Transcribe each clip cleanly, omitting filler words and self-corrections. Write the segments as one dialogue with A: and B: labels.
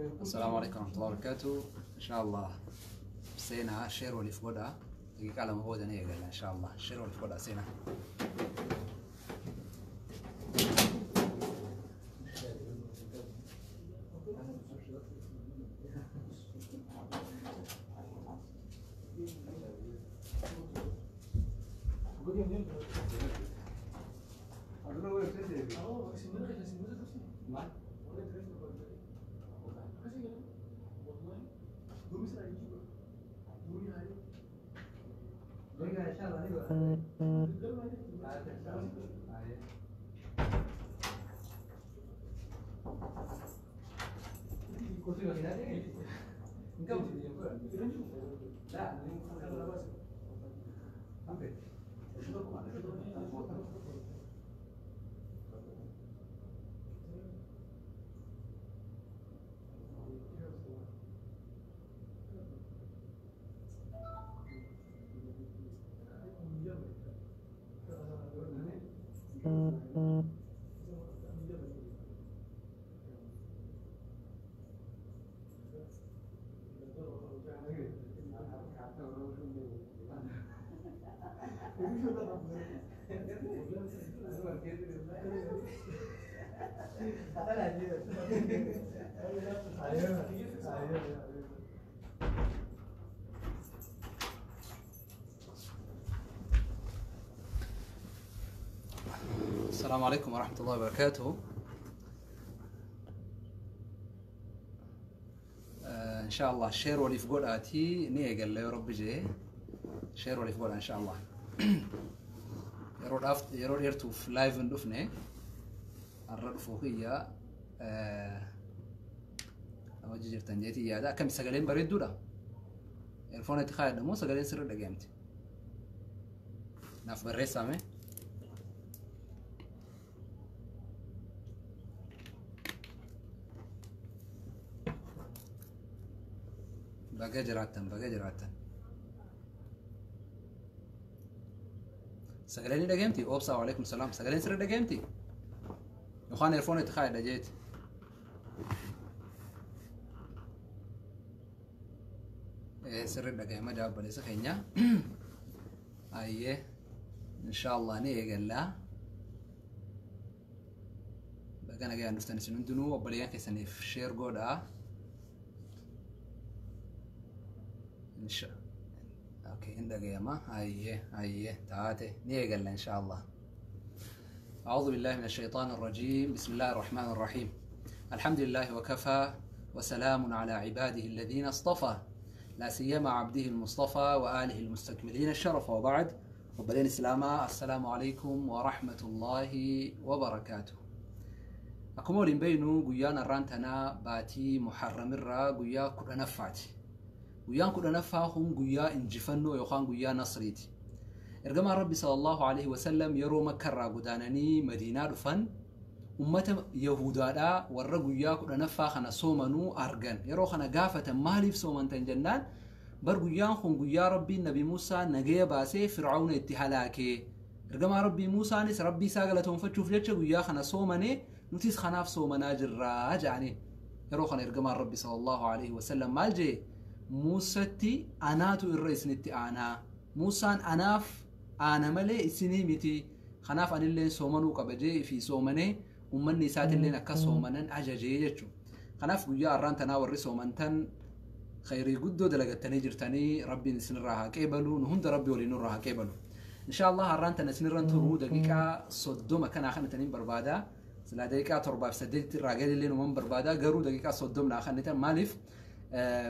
A: السلام عليكم ورحمة الله وبركاته. إن شاء الله seenaa share waliif godha. Daqiiqaa 2 booda ni eegalla إن شاء الله. Share waliif godha, seenaa. السلام عليكم ورحمة الله وبركاته. إن شاء الله share waliif godhaatii ni eegalla yoo Rabbi jee. Share waliif godha إن شاء الله. Yeroodhaaf yeroo dheertuuf live hin dhufne, har'a dhufuu kiyya hojii jirtan jeetii yaada. Akkami, sagaleen bareedduudha? Earphone itti kaayadha moo sagaleen sirri dhagayamti? Naaf barreessaame. Baga jiraattan, baga jiraattan. Sagaleen ni dhagayamti? Oobsaa, وعليكم السلام. Sagaleen sirri dhagayamti? Yookaan earphone itti kaayadha jeeti. Sirri dhagayama jaabbalessa keenya. Ayyee, إن شاء الله ni eegallaa. Baga nagayaan dhuftan isin hundinuu. Obboleeyyan keessaniif share godhaa. Insha okay, hin dhagayama. Ayyee, ayyee, taate ni eegalla إن شاء الله. أعوذ بالله من الشيطان الرجيم. بسم الله الرحمن الرحيم. الحمد لله وكفى وسلام على عباده الذين اصطفى، لا سيما عبده المصطفى وآله المستكملين الشرف. وبعد، Obboleen Islaamaa, السلام عليكم ورحمة الله وبركاته. Akkuma waliin beeynu, guyyaan har'aan tanaa baatii Muharramirraa guyyaa 10ffaati. Guyyaan 10ffaa kun guyyaa injifannoo yookaan guyyaa nasriiti. Ergamaan Rabbi صلى الله عليه وسلم yeroo Makkarraa godaananii Madiinaa dhufan, ummata Yahudaadhaa warra guyyaa 10ffaa kana soomanuu argan. Yeroo kana gaafatan, maaliif soomantan jennaan, bar guyyaan kun guyyaa Rabbiin Nabi Muusaa nagaya baasee Fir'aawna itti halaakee. Ergamaa Rabbii Muusaanis Rabbii isaa galatoonfachuuf jecha guyyaa kana soomanee, nutis kanaaf soomanaa jirraa jedhaniin. Yeroo kana ergamaan Rabbi صلى الله عليه وسلم maal jee? Muusatti anaatu irra isinitti aanaa. Muusaan anaaf aana malee isinii miti. Kanaaf anilleen soomanuu qaba jee fi soomanee, uummanni isaatilleen akka soomanan ajajee jechuudha. Kanaaf guyyaa har'aan tanaa warri soomantan khayrii guddoo dalagattanii jirtanii, Rabbiin isinirraa haa qeebalu, nu hunda Rabbi waliin nurraa haa qeebalu. إن شاء الله har'aan tana isinirran turuu, daqiiqaa 30 kanaa kanataniin barbaada. Silaa daqiiqaa 7 fi 8 irraa galillee numan barbaada, garuu daqiiqaa 30 naa kannitan. Maaliif?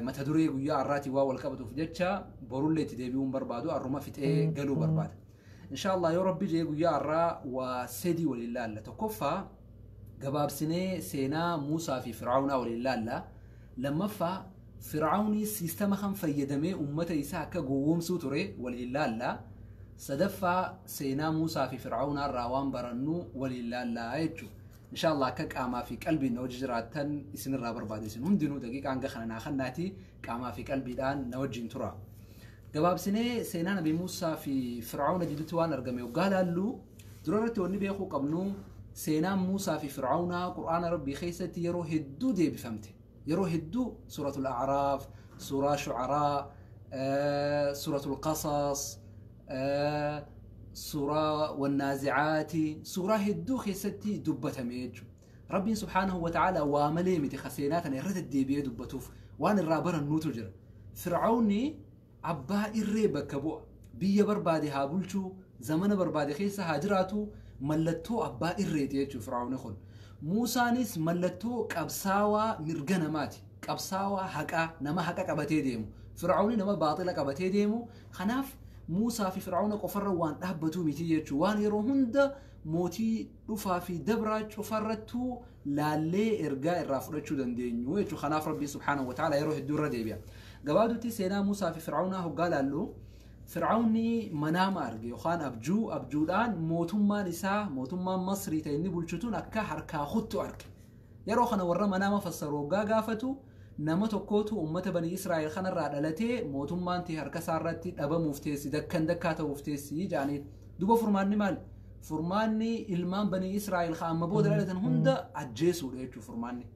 A: Mata duree guyyaa har'aatii waa wal qabatuuf jecha borullee itti deebi'uun barbaadu, har'uma fixee galuu barbaada. إن شاء الله yoo Rabbi jee guyyaa har'aa waa sadii waliin laalla. Tokkoffaa, gabaabsinee seenaa Muusaa fi Fir'aawnaa waliin laalla. Lammaffaa, Fir'aawnii siistama kan fayyadamee uummata isaa akka gowwoomsuu ture waliin laalla. Sadaffaa, seenaa Muusaa fi Fir'aawnaa irraa waan barannu waliin laallaa jechuudha. إن شاء الله akka qaamaa fi qalbiin na wajji jiraattan isinirraa barbaade. Isin hundinuu daqiiqaa hanga kana naa kannaati qaamaa fi qalbiidhaan na wajjin tura. Gabaabsinee seenaa Nabi Muusaa fi Fir'aawna jidduutti waan argame yoggaa laallu, dura irratti wanni beekuu qabnu, seenaan Muusaa fi Fir'aawnaa Qur'aana Rabbii keessatti yeroo hedduu deebifamte. Yeroo hedduu Suuratul A'raaf, Suuraa Shu'araa, Suuratul Qasas, Suuraa Wannaazicaati, suuraa hedduu keessatti dubbatame jechuudha. Rabbiin subhaanahu wa ta'ala waa malee miti ka seenaa tana irra deddeebi'ee dubbatuuf waan irraa barannuutu jira. Fir'aawni abbaa irree bakka bu'a. Biyya barbaade haa bulchuu, zamana barbaade keessa haa jiraatu, mallattoo abbaa irreeti jechuudha Fir'aawni kun. Muusaanis mallattoo qabsaawaa mirga namaati. Qabsaawaa haqaa, nama haqa qabatee deemu. Fir'aawni nama baaxila qabatee deemu. Kanaaf Muusaa fi Fir'aawna qofarra waan dhaabbatuu miti jechuudha. Waan yeroo hunda mootii dhufaa fi dabraa cufarrattuu laallee ergaa irraa fudhachuu dandeenyu jechuudha. Kanaaf Rabbiin subhaanahu wa ta'ala yeroo hedduu irra deebi'a. Gabaadutti seenaa Muusaa fi Fir'aawnaa hoggaa laallu, Fir'aawni manaama arge yookaan abjuu, abjuudhaan mootummaan isaa mootummaan Masrii ta'e inni bulchutuun akka harkaa kuttu arge. Yeroo kana warra manaama fassaru hoggaa gaafatu, nama tokkootu uummata Banii Israa'el kanarraa dhalatee mootummaan ta'e harka isaa irratti dhabamuuf teessi, dakkan dakkaa ta'uuf teessi jedhaniin. Duuba furmaanni maali? Furmaanni ilmaan Banii Israa'el kan amma booda dhalatan hunda ajjeesuudha jechuudha furmaanni.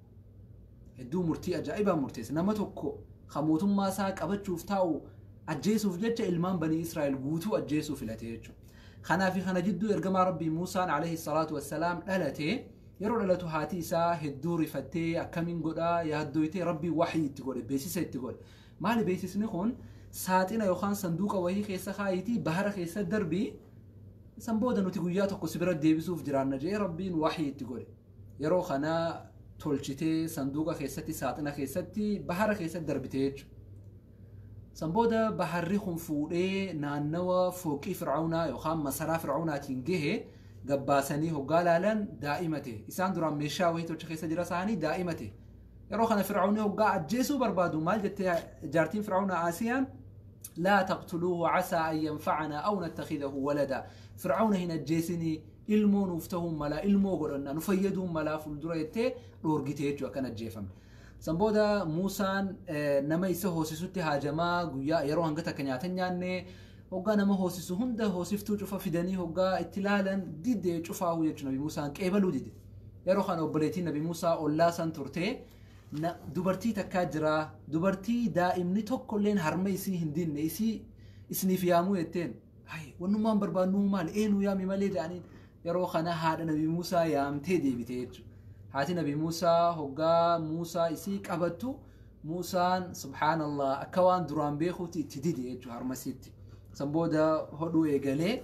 A: Hedduu murtii ajaa'ibaa murteessa. Nama tokko kan mootummaa isaa qabachuuf taa'u ajjeesuuf jecha ilmaan Banii Israa'el guutuu ajjeesuu filate jechuudha. Kanaa fi kana jidduu ergamaa Rabbii Muusaan alayhi salaatu wassalaam dhalate. Yeroo dhalatu haati isaa hedduu rifattee akkamiin godhaa yaaddoytee Rabbii waxii itti godhe, beeksisa itti godhe. Maali beeksisni kun? Saaxina yookaan sanduuqa wayii keessa kaayitii bahara keessa darbii, san booda nuti guyyaa tokko si bira deebisuuf jiraanna jee Rabbiin waxii itti godhe. Yeroo kana tolchitee sanduuqa keessatti, saaxina keessatti, bahara keessatti darbite jechuudha. San booda baharri kun fuudhee naannawa fooqii Fir'aawnaa yookaan masaraa Fir'aawnaatiin gahe. Gabbaasanii hoggaa laalan daa'imate. Isaan duraan meeshaa wayii tocha keessa jira isaanii daa'imate. Yeroo kana Fir'aawni hoggaa ajjeesuu barbaadu maal jettee jaartiin Fir'aawnaa Aasiyaan? Laa taqtuluuhu casaa an yanfacanaa aw nattakhidahu walada. Fir'aawna hin ajjeesinii, ilmoo nuuf ta'uun malaa, ilmoo godhanna, nu fayyaduun malaa fuuldura jettee dhoorgite jechuudha akkan ajjeefamne. San booda Muusaan nama isa hoosisutti haajamaa guyyaa yeroo hanga takka nyaata hin nyaanne, hoggaa nama hoosisu hunda hoosiftuu cufa fidanii hoggaa itti laalan dide cufaa'uu jechuudha. Nabi Muusaan qeebaluu dide. Yeroo kana obboleettiin Nabi Muusaa ollaa san turte, dubartii takkaa jira, dubartii daa'imni tokkolleen harma isii hin dinne, isii isiniif yaamuu jetteen. Hay, wannummaan barbaannuu maali, eenyu yaami malee jedhaniin. Yeroo kana haadha Nabi Muusaa yaamtee deebite jechuudha. Haati Nabi Muusaa hoggaa Muusaa isii qabattu, Muusaan subhaanallah akka waan duraan beekuutti itti dide jechuudha harmasiitti. San booda hodhuu eegalee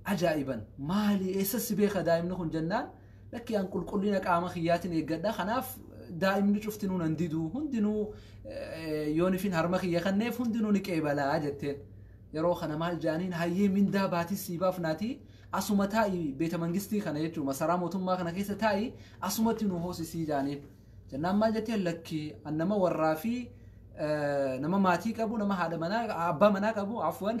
A: ajaa'iban, maali eessas si beeka daa'imni kun jennaan, lakki an qulqullina qaama kiyyaatiin eeggadha, kanaaf daa'imni cuftinuu nan didu, hundinuu yoonifin harma kiyya kanneef hundinuu ni qeebalaa jetteen. Yeroo kana maal jedhaniin, hayyee mindaa baatii sii baafnaatii asuma taa'i beeta mangistii kana jechuudha, masaraa mootummaa kana keessa taa'i asumatti nu hoosisii jedhaniin. Jennaan maal jetteen, lakki an nama warraa fi nama maatii qabu, nama haadha manaa abbaa manaa qabu, afwan,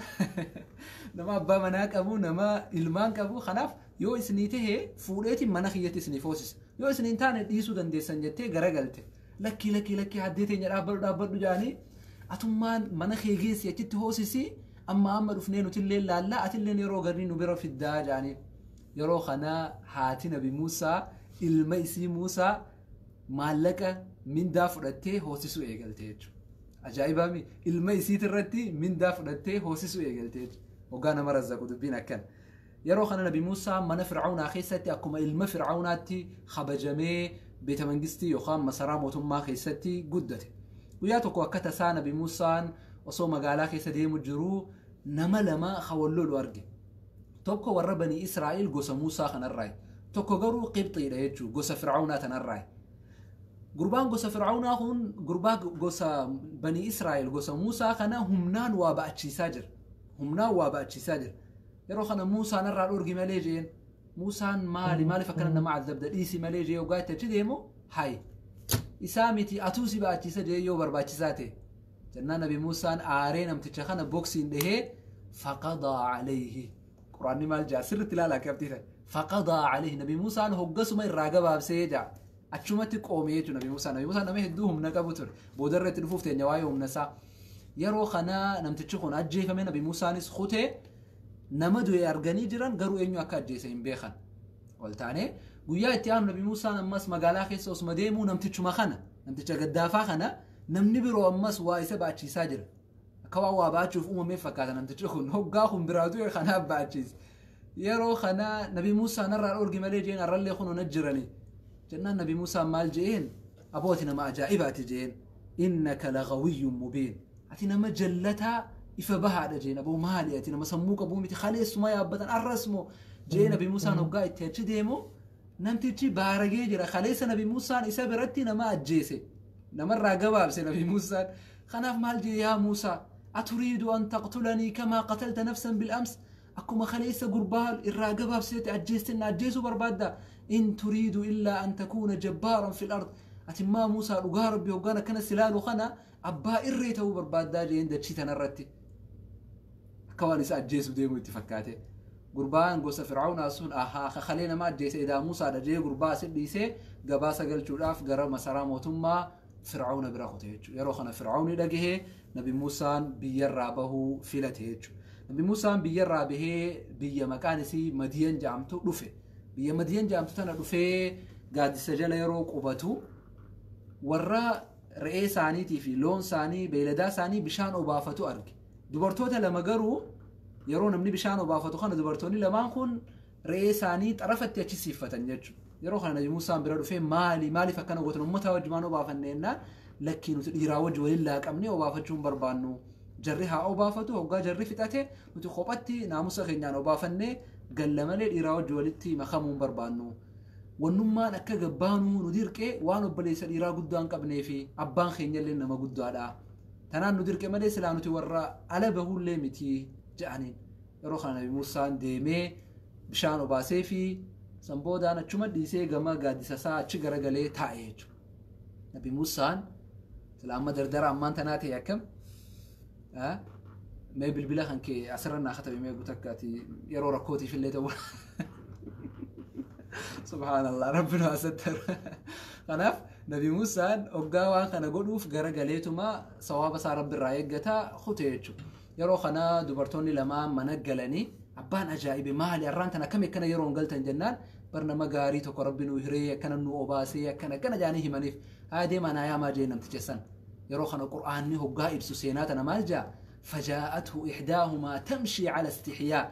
A: nama abbaa manaa qabu, nama ilmaan qabu, kanaaf yoo isinii tahe fuudheetiin mana kiyyatti isiniif hoosisa, yoo isin hin taane dhiisuu dandeessan jettee garagalte. Lakkii lakkii lakkii haddee teenya dhaabbadhu dhaabbadhu jedhanii, atummaan mana kee geessi achitti hoosisi, amma amma dhufnee nutillee laallaa, atillee yeroo garii nu bira fiddaa jedhanii. Yeroo kana haati Nabi Muusaa ilma isii Muusaa maallaqa mindaa fudhattee hoosisuu eegalte jechuudha. Ajaa'ibaami, ilma isiitirratti mindaa fudhattee hoosisuu eegalte jechuudha. Hoggaa nama razzaqu dubbiin akkana. Yeroo kana Nabi Muusaa mana Fir'aawnaa keessatti akkuma ilma Fir'aawnaatti kabajamee beeta mangistii yookaan masaraa mootummaa keessatti guddate. Guyyaa tokko akka tasaa Nabi Muusaan osoo magaalaa keessa deemu jiruu nama lama kan wal lolu arge. Tokko warra Banii Israa'el gosa Muusaa kanarraayi. Tokko garuu Qibxiidha jechuudha, gosa Fir'aawnaa tanarraayi. Gurbaan gosa Fir'aawnaa kun gurbaa gosa Banii Israa'el gosa Muusaa kana humnaan waa ba'achiisaa jira. Humnaan waa ba'achiisaa jira. Yeroo kana Muusaan irraa dhorgi malee jeen. Muusaan maali maaliif akkana nama azabda, dhiisi malee jee hoggaa itti achi deemu, hayi isaa miti atuu si ba'achiisa jee yoo barbaachisaa ta'e. Jennaan Nabi Muusaan aaree namticha kana boksiin dhahee faqadaa alayhi. Quraanni maal jaa sirriitti ilaalaa qabxii ta'e. Faqadaa alayhi, Nabi Muusaan hoggasuma irraa gabaabsee jaa. Achumatti qoomee jechuudha Nabi Muusaan. Nabi Muusaan nama hedduu humna qabu ture. Boodarra itti dhufuuf teenya waa'ee humna isaa. Yeroo kana namtichi kun ajjeefame, Nabi Muusaanis kutee nama du'e arganii jiran, garuu eenyu akka ajjeese hin beekan. Ol taanee guyyaa itti aanu Nabi Muusaan ammas magaalaa keessa osuma deemuu namtichuma kana Namticha gaddaafaa kana namni biroo ammas waa isa baachisaa jira. Akka waan waa baachuuf uumamee fakkaata namtichi kun hoggaa kun biraa du'e kanaaf baachiisa. Yeroo kana Nabi Muusaan irraa dhoorgi malee jeen arrallee kun hona jirani. Jennaan Nabi Muusaan maal je'een abooti nama ajaa'ibaati je'een innaka lagawiyyun mubiin. Ati nama jallataa ifa bahaadha jeen aboo maali ati nama sammuu qabuu miti kaleessuma yaabbatan arrasmoo jee Nabi Muusaan hoggaa itti achi deemu namtichi baaragee jira kaleessa Nabi Muusaan isa biratti nama ajjeese namarraa gabaabse Nabi Muusaan kanaaf maal jee yaa Muusaa aturiidu an taqtulanii kamaa qatalta nafsan bil'ams akkuma kaleessa gurbaa irraa gabaabseeti ajjeeste na ajjeesuu barbaadda in turiidu illaa an takuuna jabbaaran fil ard atimmaa Muusaa dhugaa rabbi hoggaan akkana silaalu kana abbaa irree ta'uu barbaaddaa jeen dachii tanarratti akka waan isa ajjeesu deemu itti fakkaate. Gurbaan gosa Fir'aawnaa sun ahaa kakalee nama ajjeese edaa Muusaadha jee gurbaa asit dhiisee gabaasa galchuudhaaf gara masaraa mootummaa Fir'aawna bira kute jechuudha. Yeroo kana Fir'aawni dhagahee Nabi Muusaan biyyarraa bahuu filate jechuudha. Nabi Muusaan biyyarraa bahee biyya maqaan isii Madiyan jedhamtu dhufe. Biyya Madiyan jedhamtu tana dhufee gaaddisa jala yeroo qubatu warra re'ee isaaniitii fi loon isaanii beeyladaa isaanii bishaan obaafatu arge. Dubartoota lama garuu yeroo namni bishaan obaafatu kana dubartoonni lamaan kun re'ee isaanii xarafatti achi siifatan jechuudha. Yeroo kana Nabi Muusaan bira dhufee maali maaliif akkana gootan uummata wajji maan obaafanne jennaan lakkii nuti dhiiraa wajji waliin laaqamnee obaafachuu hin barbaannu. Jarri haa obaafatu hoggaa jarri fixate nuti kophatti naamusa keenyaan obaafannee galla malee dhiiraa wajji walitti makamuu hin barbaannu. Wannummaan akka gabbaanuu nu dirqee waan obboleessa dhiiraa guddaa hin qabnee fi abbaan keenya illee nama guddaadha. Tanaan nu dirqe malee silaa nuti warra ala bahuullee miti jedhaniin. Yeroo kana Nabi Muusaan deemee bishaan obaasee fi san boodaan achuma dhiisee gama gaaddisa isaa achi garagalee taa'e jechuudha. Nabi Muusaan silaa amma dardara ammaan tanaa ta'e akkam? Mee bilbila kan kee asirra naa katabe mee guutakka ati yeroo rakkootiif illee ta'u. Subhaanallah rabbi nu asattar. Kanaaf Nabi Muusaan hoggaa waan kana godhuuf garagaleetuma sawaaba isaa rabbi irraa eeggata kute jechuudha. Yeroo kana dubartoonni lamaan mana galanii abbaan ajaa'ibe maali har'aan tana akkami akkana yeroo hin galtan jennaan bar nama gaarii tokko rabbi nu hiree akkana nu obaasee akkana akkana jaanii himaniif haa deemaa naa yaamaa jee namticha san. Yeroo kana qur'aanni hoggaa ibsu seenaa tana maal jaa fajaa'athu ihdaahumaa tamshii cala istihyaa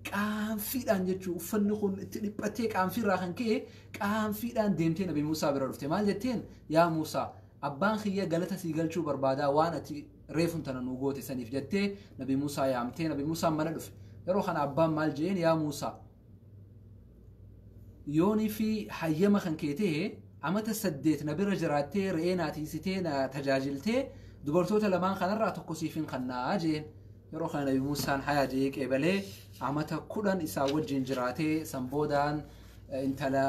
A: qaanfiidhaan jechuun uffanni kun itti dhiphatee qaanfiirraa kan ka'e qaanfiidhaan deemtee Nabi Muusaa bira dhufte maal jetteen yaa Muusaa abbaan kiyya galata sii galchuu barbaadaa waan ati reefun tana nuu goote saniif jettee Nabi Muusaa yaamtee Nabi Muusaan mana dhufe yeroo kana abbaan maal jeen yaa Muusaa yoonii fi hayyama kan kee ta'e amata 8 na bira jiraattee re'ee naa tiisitee na tajaajiltee dubartoota lamaan kanarraa tokko siif hin kannaa jeen. Yeroo kana Nabi Muusaan hayaa jee qeebalee amata 10 isaa wajjin jiraatee san boodaan intala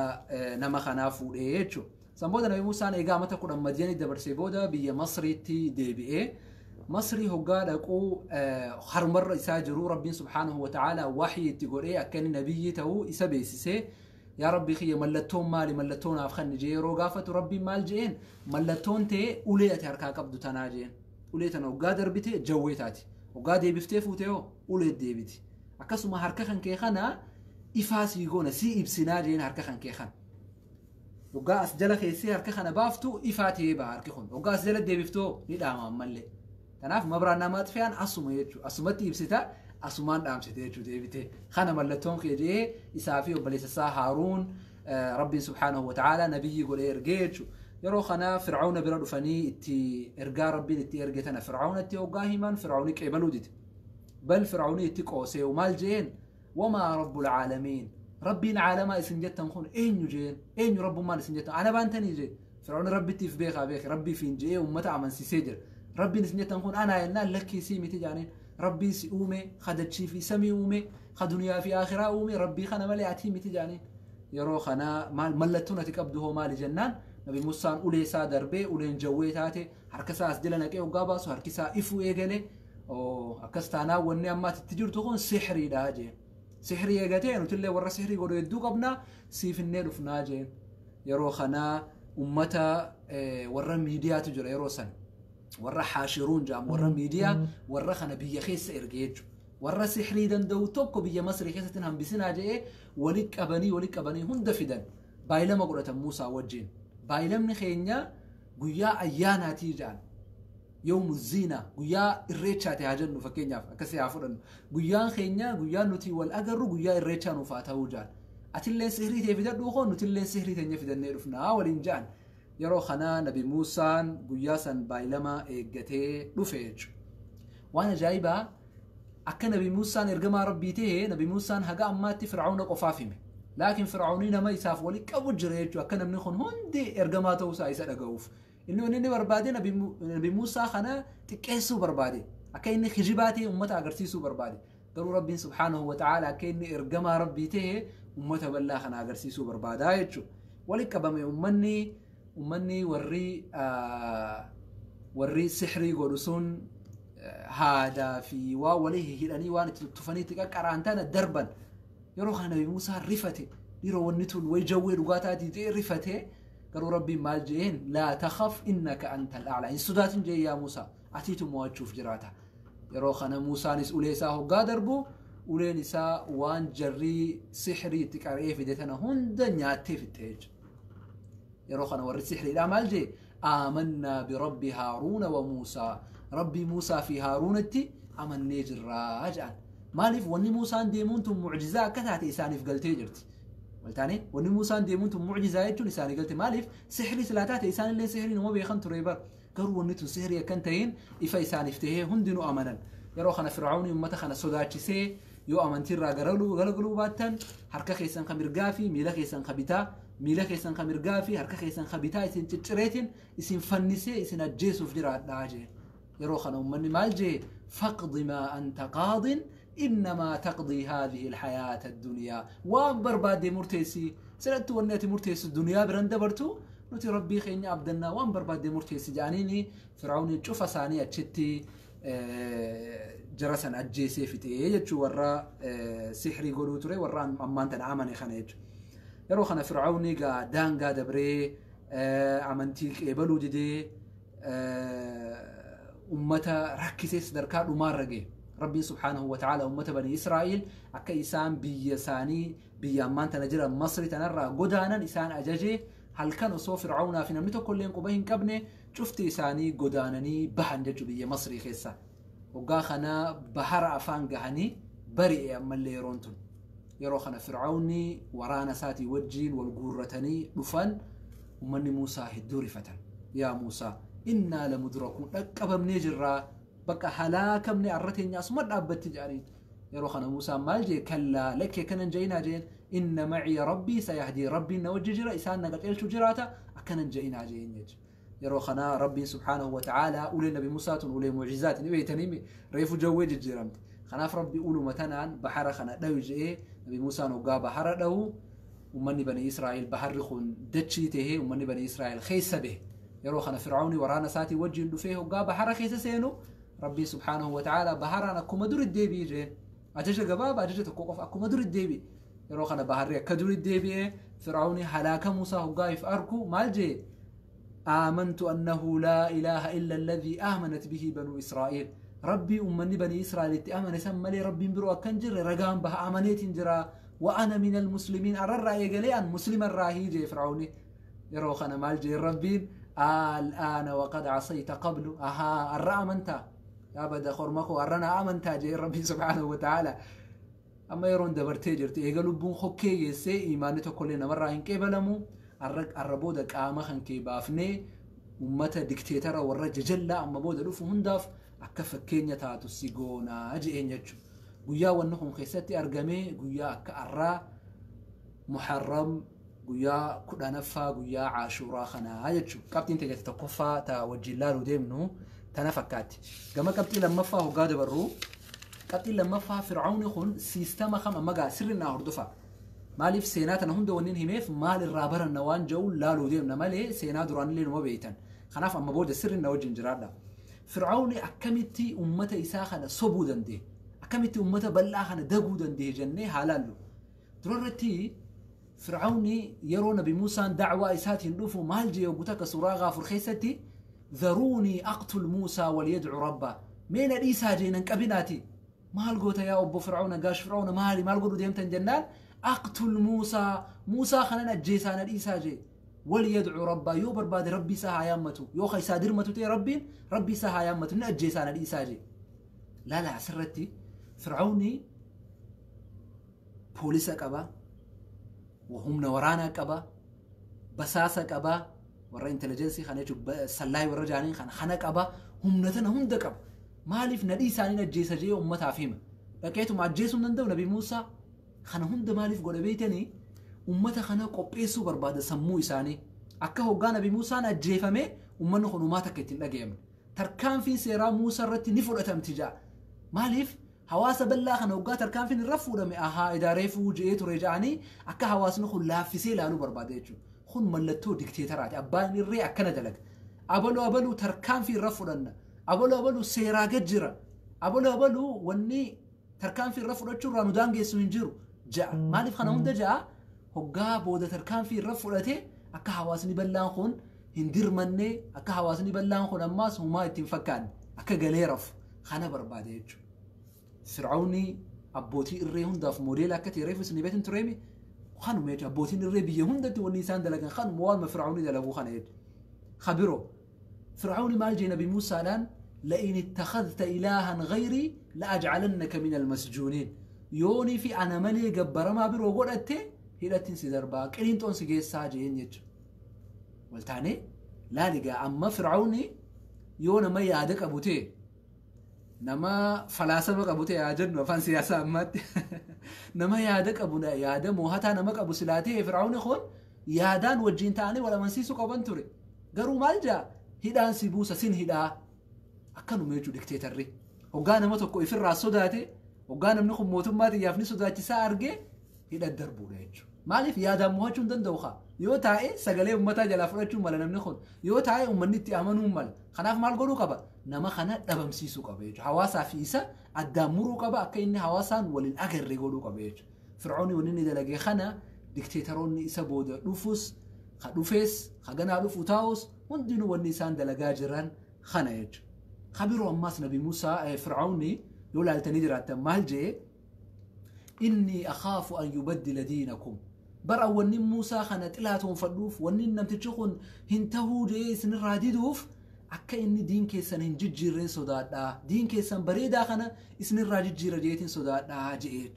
A: nama kanaa fuudhee jechuudha. San booda Nabi Muusaan egaa amata 10 Madiyanii dabarsee booda biyya Masriitti deebi'ee Masrii hoggaa dhaquu harmarra isaa jiru Rabbiin subhaanahu wa ta'ala waxii itti godhee akka inni nabiyyi ta'uu isa beeksisee yaa Rabbi kiyya mallattoon maali mallattoo naaf kenni jee yeroo gaafatu Rabbiin maal je'een mallattoon ta'e ulee ati harkaa qabdu tanaa jeen. Ulee tana hoggaa darbite jawwee taati. Hoggaa deebiftee fuute hoo ulee deebiti. Akkasuma harka kan kee kana ifaa sii goona sii ibsinaa jeen harka kan kee kana. Hoggaa as jala keessee harka kana baaftu ifaa ta'ee baha harki kun. Hoggaa as jala deebiftoo ni dhaama ammallee. Kanaaf mabraan namaa xifiyaan asuma jechuudha. Asumatti ibsita asumaan dhaamsite jechuudha deebitee. Kana mallattoon kee jee isaa fi obboleessa isaa Haaruun Rabbiin subhaanahu wa ta'ala nabiyyi godhee ergee jechuudha. Yeroo kana Fir'aawna bira dhufanii itti ergaa Rabbiin itti erge tana Fir'aawnatti hoggaa himan Fir'aawni qeebaluu dide. Bal Fir'aawni itti qoosee maal jeen wamaa rabbul caalamiin Rabbiin caalamaa isin jettan kun eenyu jeen eenyu rabbummaan isin jettan ana baantanii jee Fir'aawni rabbittiif beekaa beeke rabbiif hin je'ee uummata amansiisee jira. Rabbiin isin jettan kun anaa jennaan lakkii sii miti jaaniin rabbii si uume kadachii fi samii uume ka duniyaa fi akhiraa uume rabbii kana malee atii miti jaaniin. Yeroo kana maal mallattoon ati qabdu hoo maali jennaan Nabi Muusaan ulee isaa darbee uleen jawwee taate harka isaa as jala naqee hoggaa baasu harki isaa ifuu eegale akkas taanaan wanni amma ati itti jirtu kun sihriidha jeen. Sihrii eegatee nutillee warra sihrii godhu hedduu qabna siifinnee dhufnaa jeen. Yeroo kana ummata warra miidiyaatu jira yeroo san. Warra haashiruun jedhamu warra miidiyaa warra kana biyya keessa erge jechuudha. Warra sihrii danda'u tokko biyya Masrii keessatti hambisinaa jedhee walitti qabanii hunda fidan. Baay'ilama godhatan Muusaa wajjin. Baay'ilamni keenya Guyyaa ayyaanaatii jedhan. Yawmu ziina, guyyaa irreechaati haa jennu, fakkeenyaaf akkasii haa fudhannu. Guyyaan keenya, guyyaan nuti wal agarru guyyaa irreechaa nuuf haa ta'uu jedhan. Atilleen sihrii tee fidadhuu koo, nutilleen sihrii teenya fidannee dhufnaa waliin jedhan. Yeroo kana Nabi Muusaan guyyaa san baay'ilama eeggatee dhufe jechuudha. Waan ajaa'ibaa, akka Nabi Muusaan ergamaa Rabbii ta'e Nabi Muusaan haga ammaatti Fir'aawna qofaaf hime. Laakiin Fir'aawni nama isaaf wali qabu jira jechuudha, akka namni kun hundi ergamaa ta'uusaa isa dhaga'uuf. Inni wanni inni barbaade Nabi Muusaa kana xiqqeessuu barbaade. Akka inni kijibaa ta'e uummata agarsiisuu barbaade. Garuu Rabbiin subhaanahu wa ta'aala akka inni ergamaa Rabbii ta'e uummata bal'aa kana agarsiisuu barbaadaa jechuudha. Wali qabame uummanni warri sihrii godhu sun haadaa fi waa walii hidhanii waan itti tuffanii itti qaqqaraan tana darban. Yeroo kana Nabi Muusaan rifate. Dhiiroo, wanni tun way jawwee dhugaa taatii ta'e rifate. Garuu Rabbiin maal je'een? "Laa takhaf, innaka anta al-a'laa." Hin sodaatin jee, yaa Muusaa, atiitu mo'achuuf jiraata. Yeroo kana Muusaanis ulee isaa hoggaa darbu, uleen isaa waan jarrii sihrii itti qara'ee fide tana hunda nyaattee fixxe jechuudha. Yeroo kana warri sihriidhaa maal jee? "Aamannaa birabbi Haaruuna wa Muusaa." Rabbii Muusaa fi Haaruunatti amannee jirraa jedhan. Maaliif? Wanni Muusaan deemuun tun mucjizaa akka taate isaaniif galtee jirti. Waltaane, wanni Muusaan deemuun tun mucjizaa jechuun isaanii galte. Maaliif? Sihrii silaa taate isaanillee sihrii nama beekan ture bar. Garuu wanni tun sihrii akkan ta'in ifa isaaniif tahee hundinuu amanan. Yeroo kana Fir'aawni uummata kana sodaachisee, yoo amantiirraa garagaluu baattan, harka keessan ka mirgaa fi miila keessan ka bitaa, miila keessan ka mirgaa fi harka keessan ka bitaa isin ciccireetiin isin fannisee isin ajjeesuuf jiraadhaa jee. Yeroo kana uummanni maal jee? "Faqdi maa anta qaadin, innamaa taqdii haadhihi alhayaata addunyaa." Waan barbaadde murteessi, siratti wanni ati murteessu duniyaa biran dabartu, nuti Rabbii keenya abdannaa, waan barbaadde murteessi jedhaniini Fir'aawni cufa isaanii achitti jara san ajjeesee fixee jechuu, warra sihrii godhuu ture, warra ammaan tana amane kana jechuudha. Yeroo kana Fir'aawni gaa daangaa dabree amantii qeebaluu didee ummata rakkisee sadarkaa dhumaarra gahe. Rabbiin subhaanahu wa ta'ala ummata Bani Israa'il akka isaan biyya isaanii, biyya ammaan tana jiran Masri tanarraa godaanan isaan ajajee, halkan osoo Fir'aawnaa fi namni tokko illee quba hin qabne cufti isaanii godaananii bahan jechuu biyya Masrii keessa. Waggaa kana bahara afaan gahanii bari'e ammallee yeroon tun. Yeroo kana Fir'aawni waraana isaatii wajjiin wal guurratanii dhufan. Uummanni Muusaa hedduu rifatan. "Yaa Muusaa, innaa lamudrakuun, dhaqqabamnee jirraa, bakka halaakamne, arra teenya asuma dhaabbatti" jedhaniin. Yeroo kana Muusaan maal jee? "Kallaa, lakkee, akkanan je'inaa" jeen. "Inna maciya rabbii sayahdii, Rabbiin na wajji jira, isaan na qaceelchuu jiraata, akkanan je'inaa" jeen jechuudha. Yeroo kana Rabbiin subhaanahu wa ta'aalaa ulee Nabi Muusaa tun ulee mucjizaati ni beeytanii, reefu jawwee jijjiiramte. Kanaaf Rabbi uluma tanaan bahara kana dhawi je'ee. Nabi Muusaan hoggaa bahara dhawu, ummanni Bani Israa'el baharri kun dachii tahee ummanni Bani Israa'el keessa bahe. Yeroo kana Fir'aawni waraana isaatii wajjin dhufee hoggaa bahara keessa seenu, Rabbiin subhaanahu wa ta'aalaa baharaan akkuma duri deebi'i jeen. Ajaja gabaabaa, ajaja tokko qofa, akkuma duri deebi'i. Yeroo kana baharri akka duri deebi'ee Fir'aawni halaaka Muusaa hoggaa if arku maal jee? "آمنت أنه لا إله إلا الذي آمنت به بنو إسرائيل." ربي أمني بني إسرائيل آمن سملي ربي برو أكن جر رقام بها آمنيت جرا. "وأنا من المسلمين." أرى رأي أن مسلم الراهي جي فرعوني. yeroo kana maal jee Rabbiin? "آلآن وقد عصيت قبل." أها، أرى أمنتا يا بدا خرمكو أرنا أمنتا جي ربي سبحانه وتعالى. أما yeroon dabartee jirti, eega lubbuun hokkee geessee imaanni tokkollee namarraa hin qeebalamu. Arra booda qaama kan kee baafnee ummata dikteetara warra jajallaa amma booda dhufu hundaaf akka fakkeenya taatu si goonaa je'een jechuudha. Guyyaa wanni kun keessatti argamee guyyaa akka arraa Muharram guyyaa 10ffaa, guyyaa Caashuuraa kanaa jechuudha. Qabxiin teenya tokkoffaa ta wajjin laaluu deemnu tana fakkaatti. Gama qabxii lammaffaa hoggaa dabarru, qabxiin lammaffaa Fir'aawni kun siistama kam amma gaa sirri naa hordofa. Maaliif seenaa tana hunda wanni himeef, maal irraa baranna waan jedhu laaluu deemna malee seenaa duraanillee numa beeytan. Kanaaf amma booda sirri na wajjin jiraadha. Fir'aawni akkamitti ummata isaa kana sobuu danda'e? Akkamitti ummata bal'aa kana daguu danda'e jennee haa laallu. Durarratti Fir'aawni yeroo Nabi Muusaan dacwaa isaatiin dhufu maal jee? Yogguu takka suuraa Gaafur keessatti "ذروني أقتل موسى وليدع ربه." Mee na dhiisaa jee, nan qabinaati. Maal goota yaa obbo Fir'aawna, gaash Fir'aawna, maali maal godhu deemtan jennaan, "أقتل موسى," Muusaa kanan ajjeesaa, na dhiisaa jee. وليدعو ربا يو برباد ربي سها يامتو يو خيسا درمتو تي ربين ربي سها يامتو نأجيسانا ديساجي لا لا سرتي فرعوني بوليسا قبا وهم ورانا قبا بساسا قبا ورا انتليجنسي خانيتو سلاي ورا جانين خان خنا قبا هم نتنا هم دقب مالف نديساني نجيسا جي امتا فيما لقيتو ما جيسو نندو نبي موسى خنا هند مالف غود بيتني ummata kana qopheessuu barbaada sammuu isaanii akka hoggaa nabi Muusaan ajjeefame ummanni kun uumaa takka ittiin dhaga'amne tarkaanfiin seeraa Muusaa irratti ni fudhatamti ja'a maaliif hawaasa bal'aa kana hoggaa tarkaanfiin irra fuudhame ahaa idaareefuu je'ee ture ja'anii akka hawaasni kun laaffisee ilaaluu barbaada jechuudha kun mallattoo dikteetaraati abbaan irree akkana dalaga abaluu abaluu tarkaanfii irra fudhanna abaluu abaluu seeraa gad jira abaluu abaluu wanni tarkaanfii irra fudhachuu irraa nu daangeessu hin jiru ja'a maaliif kana hunda ja'a hoggaa booda tarkaanfii irra fudhate akka hawaasni bal'aan kun hin dirmanne akka hawaasni bal'aan kun ammaas humaa ittiin fakkaanne akka galee rafu kana barbaade jechuudha. Fir'aawni abbootii irree hundaaf moodeela akka ta'e reefu isin beektan tureemi kanuma jechuudha abbootiin irree biyya hundatti wanni isaan dalagan kanuma waanuma Fir'aawni dalaguu kana jechuudha. Khabiroo Fir'aawni maal jee Nabi Muusaadhaan لئن اتخذت إلها غيري لأجعلنك من المسجونين يوني في أنا ملي جبر ما برو قلت hidhattiin si darbaa qilinxoon si geessaa jeen jechuudha. Waltaanee laaligaa amma Fir'aawni yoo nama yaada qabu ta'e nama falaasama qabu ta'e haa jennu afaan siyaasaa ammaatti nama yaada qabu yaada moohataa nama qabu silaa ta'e Fir'aawni kun yaadaan wajjin ta'anii wal amansiisuu qaban ture. Garuu maal jaa hidhaan si buusa sin hidhaa akkanuma jechuudha dikteetarri. Hoggaa nama tokko ifirraa sodaate hoggaa namni kun mootummaa xiyyaaf ni sodaachisaa argee hidha darbuudha jechuudha. Maaliif yaadaan mo'achuu hin danda'u haa yoo taa'e sagalee uummataa jalaa fudhachuu mala namni kun yoo taa'e uummanni itti amanuu mala kanaaf maal godhuu qaba nama kana dhabamsiisuu qaba jechuudha hawaasaa fi isa addaan muruu qaba akka inni hawaasaan waliin agarre godhuu qaba jechuudha. Fir'aawni wanni inni dalage kana dikteetaroonni isa booda dhufus ka dhufees ka ganaa dhufu taa'us hundinuu wanni isaan dalagaa jiran kana jechuudha. Kabiroo ammaas Nabi Muusaa Fir'aawni yoo laaltanii jiraattan maal jee إني أخاف أن يبدل دينكم برا وني موسى خنا طلاتهم فدوف وني نمتشي خون هنتهو جي سن راديدوف أكا إني دين كيسان هنججيرين صدادا دين كيسان بريدا خنا إسن راججير جيتين صدادا جيج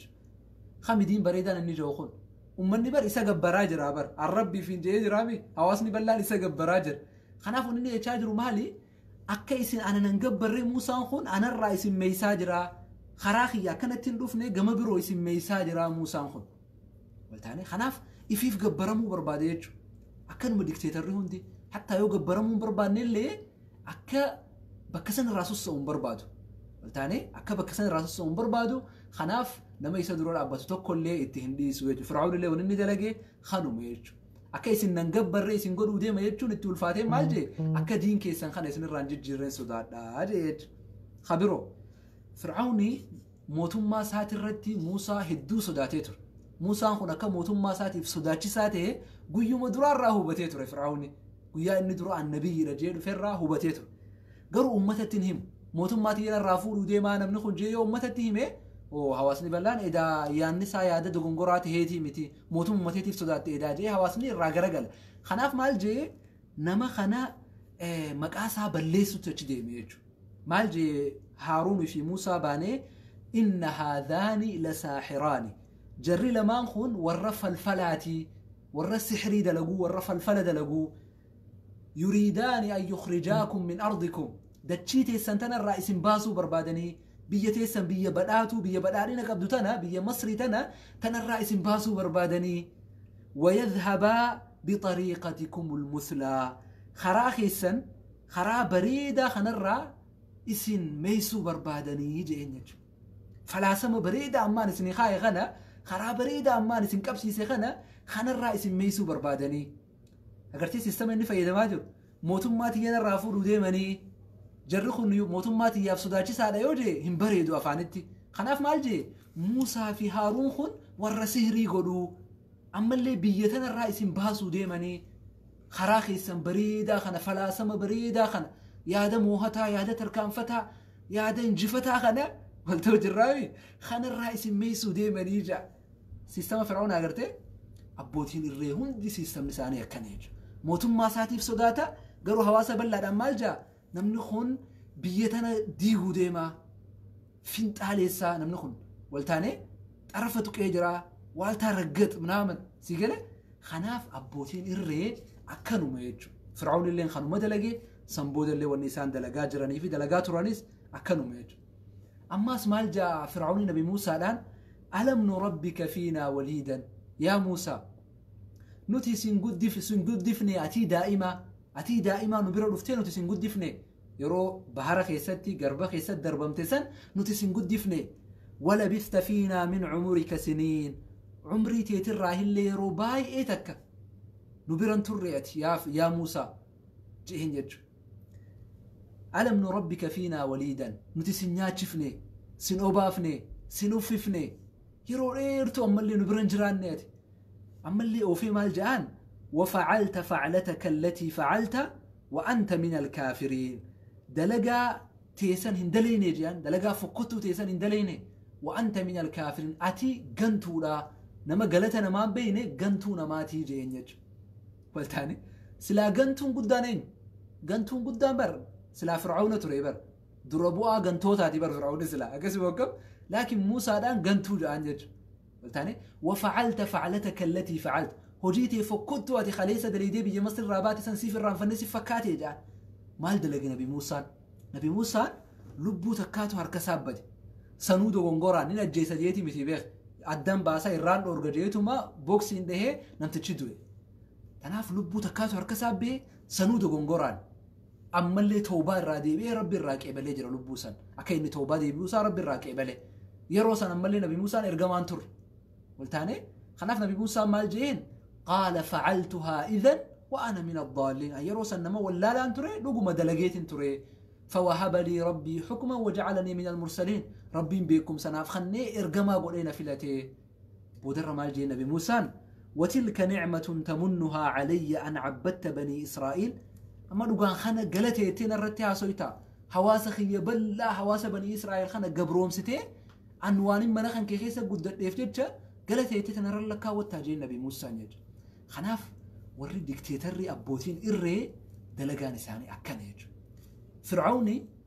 A: خامي دين بريدا نني جو خون ومني بر إسا قبراجر أبر الربي فين جيج رامي هواسني بلان إسا قبراجر خناف وني يتشاجروا مالي أكا إسن أنا ننقبر موسى خون أنا الرئيس ميساجرا خراخي كانت تندفني جما برو اسم ميسا جرا موسى خن والتاني خناف إفيف جبرمو برباديج أكن مديكتاتور هندي حتى يو جبرمو بربادني اللي أكا بكسن الراسوس صوم بربادو والتاني أكا بكسن الراسوس صوم بربادو خناف لما يصدروا العباس تقول لي التهندي سويت فرعون اللي ونني دلقي خانو ميجو أكا يسن نجبر رئيس نقول ودي ما يجون التول فاتين مالجي أكا دين كيسن خنا يسن الرانجي جيرين سوداد خبرو فرعوني mootummaa isaati irratti Muusaa hedduu sodaatee ture. Muusaan kun akka mootummaa isaatiif sodaachisaa ta'e guyyuma duraarraa hubatee ture Fir'aawni. Guyyaa inni dura annabiyyiidha jee dhuferraa hubatee ture. Garuu uummatatti hin himu. Mootummaa irraa fuudhuu deemaa namni kun jee yoo uummatatti hime hawaasni bal'aan edaa yaadni isaa yaada dogongoraa ta'eetii miti mootummaa uummateetiif sodaatte edaa jee hawaasni irraa garagala. Kanaaf maal jee nama kana maqaa isaa balleessutti achi deeme jechuudha. Maal jee Haaruun fi Muusaa baanee inna haadhaani lasaaxiraani jarri lamaan kun warra falfalaatii warra sixrii dalaguu warra falfala dalaguu yuriidaani an yukhrijaakum min ardikum dachii teessan tanarraa isin baasuu barbaadanii biyya teessan biyya badhaatuu biyya badhaadhina qabdu tana biyya Masrii tana tanarraa isin baasuu barbaadanii wayadhabaa bixariiqatikum almuslaa karaa keessan karaa bareedaa kanarraa isin meeysuu barbaadanii jeen jechuudha. Falaasama bareedaa ammaan isin kaaye kana karaa bareedaa ammaan isin qabsiise kana kanarraa isin meeysuu barbaadanii. Agartee siistama inni fayyadamaa jiru mootummaa xiyyanarraa fuudhuu deemanii jarri kun mootummaa xiyyaaf sodaachisaadha yoo jee hin bareedu afaanitti. Kanaaf maal jee Muusaa fi Haaruun kun warra sihrii godhuu ammallee biyya tanarraa isin baasuu deemanii karaa keessan bareedaa kana falaasama bareedaa kana yaada moohataa yaada tarkaanfataa yaada injifataa kana waltoo jirraami kanarraa isin meeysuu deemanii jaa. Siistama Fir'aawun agartee abbootiin irree hundi siistamni isaanii akkana jechuudha. Mootummaa isaatiif sodaata garuu hawaasa bal'aadhaan maal jaa namni kun biyya tana diiguu deemaa finxaaleessaa namni kun waltaanee xarafa tuqee jira waaltaa raggax minaaman si gale kanaaf abbootiin irree akkanuma jechuudha. Fir'aawun illee kanuma dalagee san boodallee wanni isaan dalagaa jiranii fi dalagaa turanis akkanuma jechuudha. Ammaas maal jaa Fir'aawuni Nabi Muusaadhaan alam nurabbika fiinaa waliidan yaa Muusaa nuti sin guddifne atii daa'imaa nu bira dhuftee nuti sin guddifne yeroo bahara keessatti garba keessatti darbamte san nuti sin guddifne walabista fiinaa min cumurika siniin cumrii teetirraa illee yeroo baay'ee takka nu biran turre ati yaa Muusaa je'een jechuudha. Alam nurabbika fiinaa waliidan nuti sin nyaachifne sin obaafne sin uffifne yeroo dheertuu ammallee nu biran jiraanne ati ammallee oofee maal ja'aan وفعلت فعلتك التي فعلت وأنت من الكافرين دلقا تيسن هندليني جان دلقا فكتو تيسن هندليني وأنت من الكافرين أتي قنتولا نما قلتنا ما بيني قنتونا ما تيجي ينج والتاني سلا قنتون قدانين قنتون قدان بر سلا فرعون تري بر دربوا قنتوتا تي بر فرعون سلا أكسب وقف لكن موسى دان قنتو جانج والتاني وفعلت فعلتك التي فعلت هجيتي فكتو أتي خليسة دليدي بيجي مصر راباتي سنسيف الرانفنسي فكاتي جان مال دلقي نبي موسى نبي موسى لبو تكاتو هركسابتي سنودو غونغورا نينا جيسا جيتي متي بيخ أدام باسا إيران أورجا ما بوكسين ده نمتشدوي تناف لبو تكاتو هركسابي سنودو غونغوران أما اللي توبة الرادي بي ربي الراكي بلي جرى لبو سن أكيد توبة دي بوسا ربي الراكي بلي يروسن أما اللي نبي موسى إرجمان تر والتاني خناف نبي موسى مال جين قال فعلتها إذن وأنا من الضالين يروسن نما ولا لا أنتري لقوا دلقيت انتري فوهب لي ربي حكما وجعلني من المرسلين ربي بكم سناف خني إرجما قولينا فلتي بودر مال جين نبي موسى وتلك نعمة تمنها علي أن عبدت بني إسرائيل أما لقان خنا قلتي تنرتها سويتا حواسخي بلا حواس بني إسرائيل خنا قبروم ستي عنوان منخن كيخيسة قد ديفتجا قلتي تنر لك وتاجين نبي موسى نج خناف وري ديكتاتوري أبوتين إري دلقان ساني أكنيج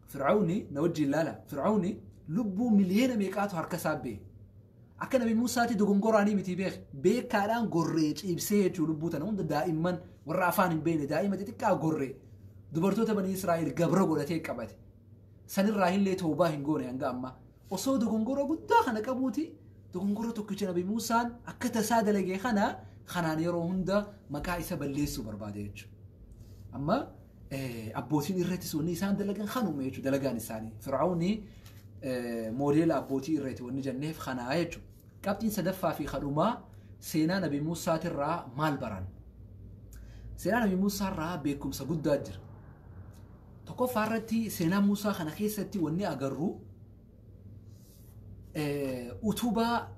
A: فرعوني نوجه لالا فرعوني لبو مليون ميقاتو هركساب أكن نبي موسى تي دوغونغوراني متي بيخ بيكاران غوريج إبسيج لبو تنون دائما والرافان بين دائما تتكا غوري دبرتوتا بني إسرائيل قبرو غولتي قبت سن الراهن لي توبة هنغوني هنغا أما وصو دوغونغورو غدا خنا قبوتي دوغونغورو توكيتش نبي موسى أكتا سادة لغي خنا خنان يرو هندا مكا إسا بليسو برباديج أما أبوتين إرتي وني إسان دلقان خانو ميجو دلقان إساني فرعوني موديل أبوتي إرتي وني جنيف خنا يجو كابتن سدفا في خدوما سينا نبي موسى ترى مال بران سينا نبي موسى را بكم سجود داجر تقف عرتي سينا موسى خنا خيستي وني أجرو أتوبة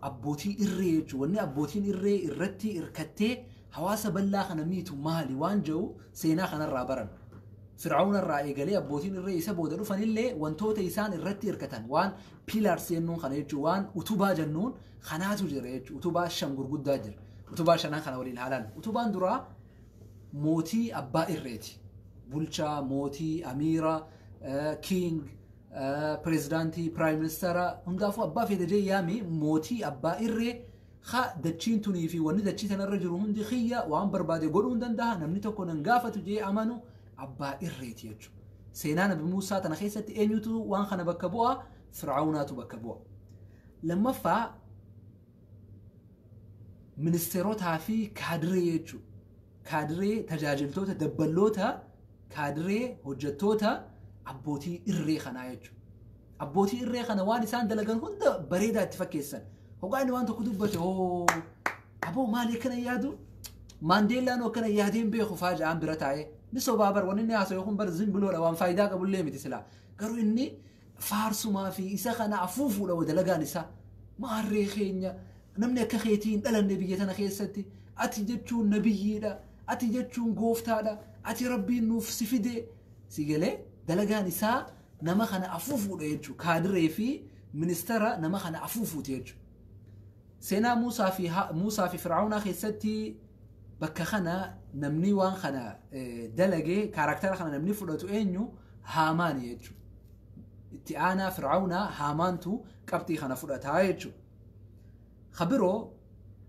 A: أبوتي إريج وني أبوتين إري إرتي إركتي حواسة بلا خنا ميتو مالي وانجو سينا خنا الرابرن فرعون الرأي قالي أبوتين الرئيس بودلو فنيلي وانتو تيسان الرتي إركتان وان بيلار سينون خنا يجو وان أتوبة جنون خناتو جريج أتوبة شمغر قد داجر أتوبة شنان خنا ولين هالان أتوبة اندرا موتي أبا إريتي بولشا موتي أميرة كينج بريزيدانتي برايم مينستر هندافو أبا في دجي يامي موتي أبا إري خا دتشين توني في وني دتشين تنرجل هندي خيا وان بربادي قولون دندها نمني تكون انقافة جي أمانو أبا إريتي يجو سينا نبي موسى تنخيست إنيوتو وان خنا بكبوها فرعوناتو بكبوها لما فا منستروتها في كادري يجو كادري تجاجلتوتا دبلوتا كادري هجتوتا أبوتي إري خنا يجو أبوتي إري خنا وان إسان دلقان هند بريدة تفكيسن هو قاعد وان تكتب بس هو أبو مالي كنا يادو مانديلا نو كنا يادين بيخو فاجأة عم برتاعي نسو بابر ونني عسو يكون برزين بلولا وان فايدة قبل ليه متسلا قالوا إني فارسو ما في إسا خنا عفوفو لو دلقان إسا ما الريخين نمني كخيتين ألا النبي تنا خيستي أتي جتشون نبيي لا أتي جتشون قوفتا لا أتي ربي نوف سفدي سيقلي دلقان إسا نما خنا عفوفو ليجو كادري في منسترا نما خنا عفوفو تيجو سينا موسى في فرعون خيستي Bakka kana namni waan kana dalagee character kana namni fudhatu eenyu? Haamaani jechuudha. Itti aanaa Fir'aawnaa Haamaantu qabxii kana fudhataa jechuudha. Kabiroo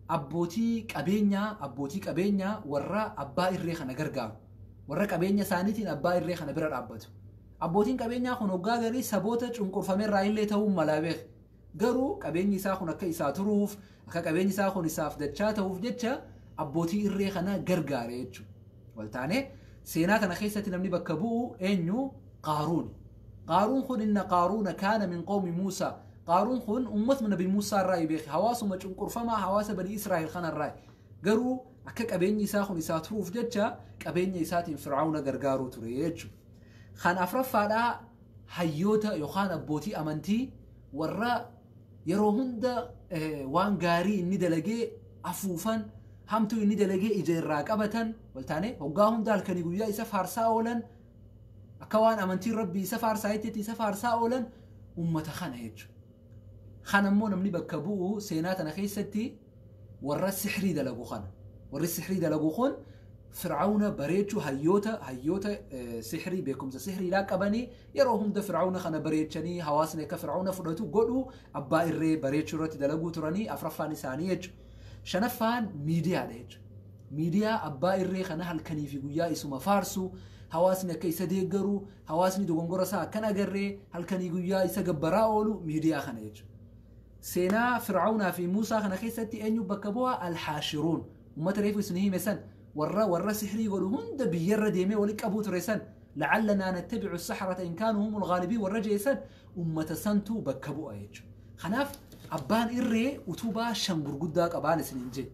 A: abbootii qabeenyaa warra abbaa irree kana gargaaru, warra qabeenya isaaniitiin abbaa irree kana bira dhaabbatu. Abbootiin qabeenyaa kun hoggaa garii saboota cunqurfamerraa illee ta'uu malaa beek. Garuu qabeenyi isaa kun akka isaa turuuf, akka qabeenyi isaa kun isaaf dachaa ta'uuf jecha abbootii irree kana gargaare jechuudha. Waltaanee seenaa kana keessatti namni bakka bu'u eenyu? Qaaruun. Qaaruun kun إن قارون كان من قوم موسى. Qaaruun kun uummatuma Nabi Muusaa irraa beeke, hawaasuma cunqurfamaa, hawaasa Bani Israa'el kanarraa. Garuu akka qabeenyi isaa kun isaa turuuf jecha qabeenya isaatiin Fir'aawna gargaaruu ture jechuudha. Kan afuraffaadhaa hayyoota yookaan abbootii amantii warra yeroo hunda waan gaarii inni dalagee afuufan, hamtuu inni dalagee ija irraa qabatan. Waltaane hoggaa hunda halkanii guyyaa isa faarsaa oolan, akka waan amantiin Rabbii isa faarsaa itti isa faarsaa oolan ummata kana jechuudha. Kan ammoo namni bakka bu'u seenaa tana keessatti warra sixrii dalagu kana. Warri sixrii dalagu kun Fir'aawna bareechuu, hayyoota sixrii, beekumsa sixriidhaa qabanii yeroo hunda Fir'aawna kana bareechanii hawaasni akka Fir'aawna fudhatu godhu, abbaa irree bareechuu irratti dalaguu turanii afraffaan isaanii jechuudha. Shanaffaan miidiyaadha jechuudha. Miidiyaa abbaa irree kana halkanii fi guyyaa isuma faarsu, hawaasni akka isa deeggaru, hawaasni dogongora isaa akkan agarree halkanii guyyaa isa gabbaraa oolu miidiyaa kana jechuudha. Seenaa Fir'aawnaa fi Muusaa kana keessatti eenyu bakka bu'a? Alhaashiruun. Uummata reefu isin hime san, warra sixrii godhu hunda biyyarra deemee wali qabuu ture san, لعلنا نتبع السحرة إن كانوا هم الغالبين warra jeesan ummata santu bakka bu'a jechuudha. Kanaaf abbaan irree utubaa shan gurguddaa qabaan isiniin jee.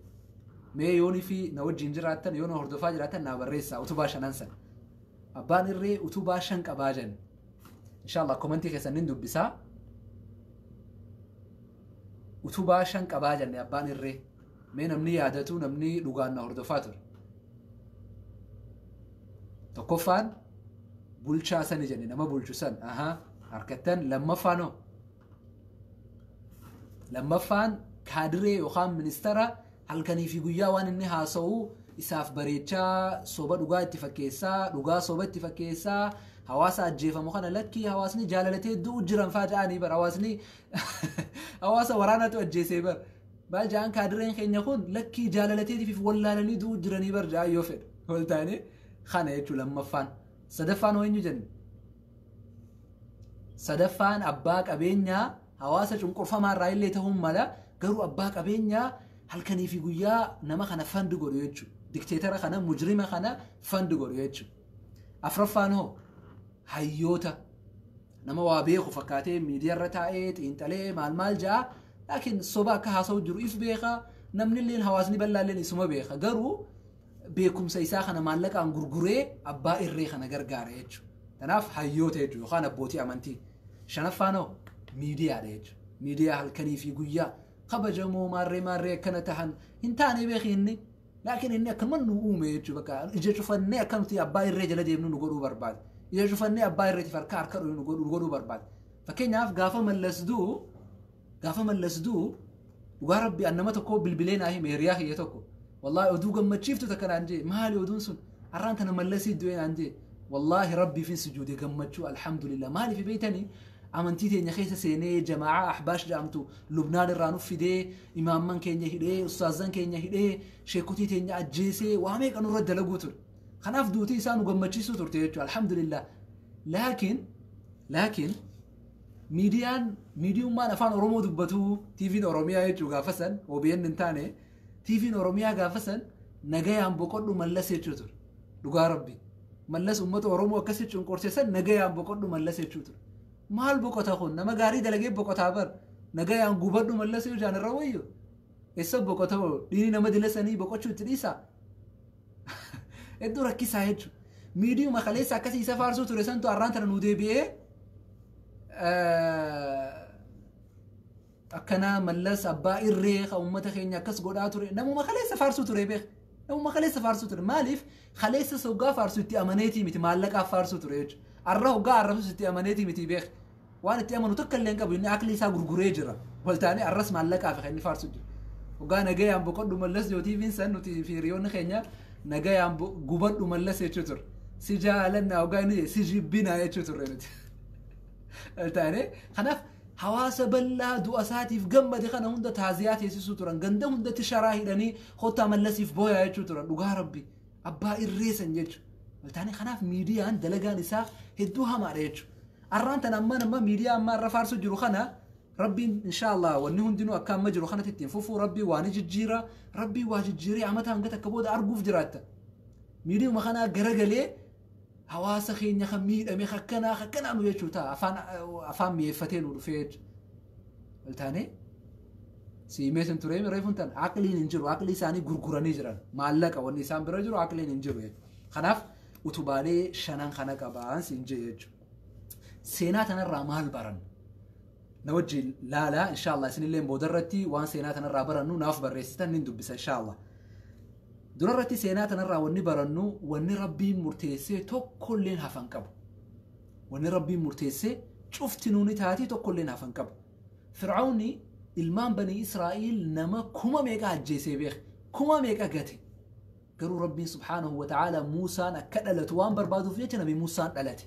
A: Mee yoonii fi na wajjin jiraattan, yoo na hordofaa jiraattan, naa barreessaa utubaa shanan san. Abbaan irree utubaa shan qabaa jenna. Inshallah comment keessan nin dubbisaa. Utubaa shan qabaa jenne abbaan irree. Mee namni yaadatu, namni dhugaan na hordofaa ture. Tokkoffaan bulchaa sani jenne, nama bulchu san. Aha, harkattan. Lammaffaan hoo? Lammaffaan kaadiree yookaan ministeera halkanii fi guyyaa waan inni haasa'u isaaf bareechaa, soba dhugaa itti fakkeessaa, dhugaa soba itti fakkeessaa, hawaasa ajjeefamu kana lakkii hawaasni jaalalatee du'u jiran faa ja'anii bar, hawaasni hawaasa waraanatu ajjeesee bar. Maal ja'an? Kaadireen keenya kun lakkii jaalalateetiif wallaalanii du'u jiranii bar ja'an yoo fedhe. Wal taane kana jechuun lammaffaan. Sadaffaan hoo eenyu jenne? Sadaffaan abbaa qabeenyaa hawaasa cunqurfamaa irraa illee ta'uu mala, garuu abbaa qabeenyaa halkanii fi guyyaa nama kana fund godhu jechuudha. Dikteetara kana, mujrima kana fund godhu jechuudha. Afraffaan hoo? Hayyoota, nama waa beeku fakkaatee miidiyaarra taa'ee xiinxalee maal maal ja'a, laakiin soba akka haasa'u jiru if beeka, namni illeen hawaasni bal'aalleen isuma beeka, garuu beekumsa isaa kana maallaqaan gurguree abbaa irree kana gargaara jechuudha. Kanaaf hayyoota jechuudha yookaan abbootii amantii. Shanaffaan hoo? Miidiyaadha jechuudha. Miidiyaa halkanii fi guyyaa kabajamoo maarree maarree akkana tahan hin taane beeki inni. Laakiin inni akkanuma nu uume jechuudha, bakka ija cufannee akka nuti abbaa irree jala deemnu nu godhuu barbaada. Ija cufannee abbaa irreetiif harka harka nu godhuu barbaada. Fakkeenyaaf gaafa Mallas du'u, dhugaa Rabbi, an nama tokko bilbilee naa hime, hiriyaa kiyya tokko. Wallaahi oduu gammachiiftu takka naan jee. Maali oduun sun? Har'aan tana Mallasii du'e naan jee. Wallaahi Rabbiifin sujuude gammachuu, alhamdulillah. Maaliif beeytanii? Amantii teenya keessa seenee, jamaa'aa Ahbaash jedhamtu Lubnaan irraa nuuf fidee, imaamman keenya hidhee, ustaazan keenya hidhee, sheekotii teenya ajjeesee, waa meeqa nurra dalaguu ture. Kanaaf duutii isaa nu gammachiisuu turte jechuudha, alhamdulillah. Laakiin miidiyaan, miidiyummaan afaan Oromoo dubbatu, TV'n Oromiyaa jechuu, gaafa san OBN hin taane, TV'n Oromiyaa gaafa san "Nagayaan boqodhu Mallas" jechuu ture. Dhugaa Rabbi. Mallas uummata Oromoo akkasii cunqurse san "Nagayaan boqodhu Mallas" jechuu ture. Maal boqota kun? Nama gaarii dalagee boqotaa bar. "Nagayaan gubadhu Mallas" yoo jaan irra wayyo. Eessa boqota? Dhiini nama dila sanii boqochuu itti dhiisaa? Hedduu rakkisaa jechuudha. Miidiyuma kaleessa akkasii isa faarsuu ture santu har'aan tana nu deebi'ee akkana Mallas abbaa irree kan uummata keenya akkas godhaa ture, namuma kaleessa faarsuu ture beek, namuma kaleessa faarsuu ture. Maaliif? Kaleessa hoggaa faarsuu itti amaneetii miti, maallaqaaf faarsuu ture jechuudha. Arra hoggaa arrabsus itti amaneetii miti beek, waan itti amanu tokko illee hin qabu inni, akli isaa gurguree jira. Waltaanee arras maallaqaaf kan inni faarsuu jiru. Hoggaa nagayaan boqodhu Mallas jootiifiin san nuti fi hiriyoonni keenya nagayaan gubadhu Mallas jechuu turre. Si jaalannaa hoggaa inni si jibbinaa jechuu turre nuti. Taane kanaaf hawaasa bal'aa du'a isaatiif gammade kana hunda taaziyaa teessisuu turan. Ganda hundatti sharaa hidhanii kottaa Mallasiif booyaa jechuu turan. Dhugaa Rabbi abbaa irreessan jechuudha. Taane kanaaf miidiyaan dalagaan isaa hedduu hamaadha jechuudha. Arraan tan ammaan amma miidiyaa ammaa irra faarsu jiru kana Rabbiin inshaallah wanni hundinuu akka amma jiru kanatti ittiin fufuu Rabbii waa ni jijjiira. Rabbii waa jijjiiree amata hanga takka booda arguuf jiraatta. Miidiyuma kanaa garagalee hawaasa keenya kan miidhame akkanaa akkanaa nu jechuu ta'a. Afaan mi'eeffatee nu dhufee jechuudha. Taane siimee sun turee reefuun tan aqliin hin jiru. Aqlii isaanii gurguranii jiran. Maallaqa wanni isaan bira jiru aqliin hin jiru jechuudha. Kanaaf utubaalee shanan kana qabaan siin jee jechuudha. Seenaa tanarraa maal baranna? Na wajjin laalaa inshaallah isinillee boodarratti waan seenaa tanarraa barannu naaf barreessitan nin dubbisa inshaallah. Durarratti seenaa tanarraa wanni barannu wanni Rabbiin murteessee tokkolleen hafan qabu. Wanni Rabbiin murteessee cufti nuuni taatii tokkolleen hafan qabu. Fir'aawni ilmaan banii Israa'iil nama kuma meeqa ajjeesee beeka, kuma meeqa gate. Garuu Rabbiin subhaanahu wa ta'aala Muusaan akka dhalatu waan barbaaduuf jecha Nabi Muusaan dhalate.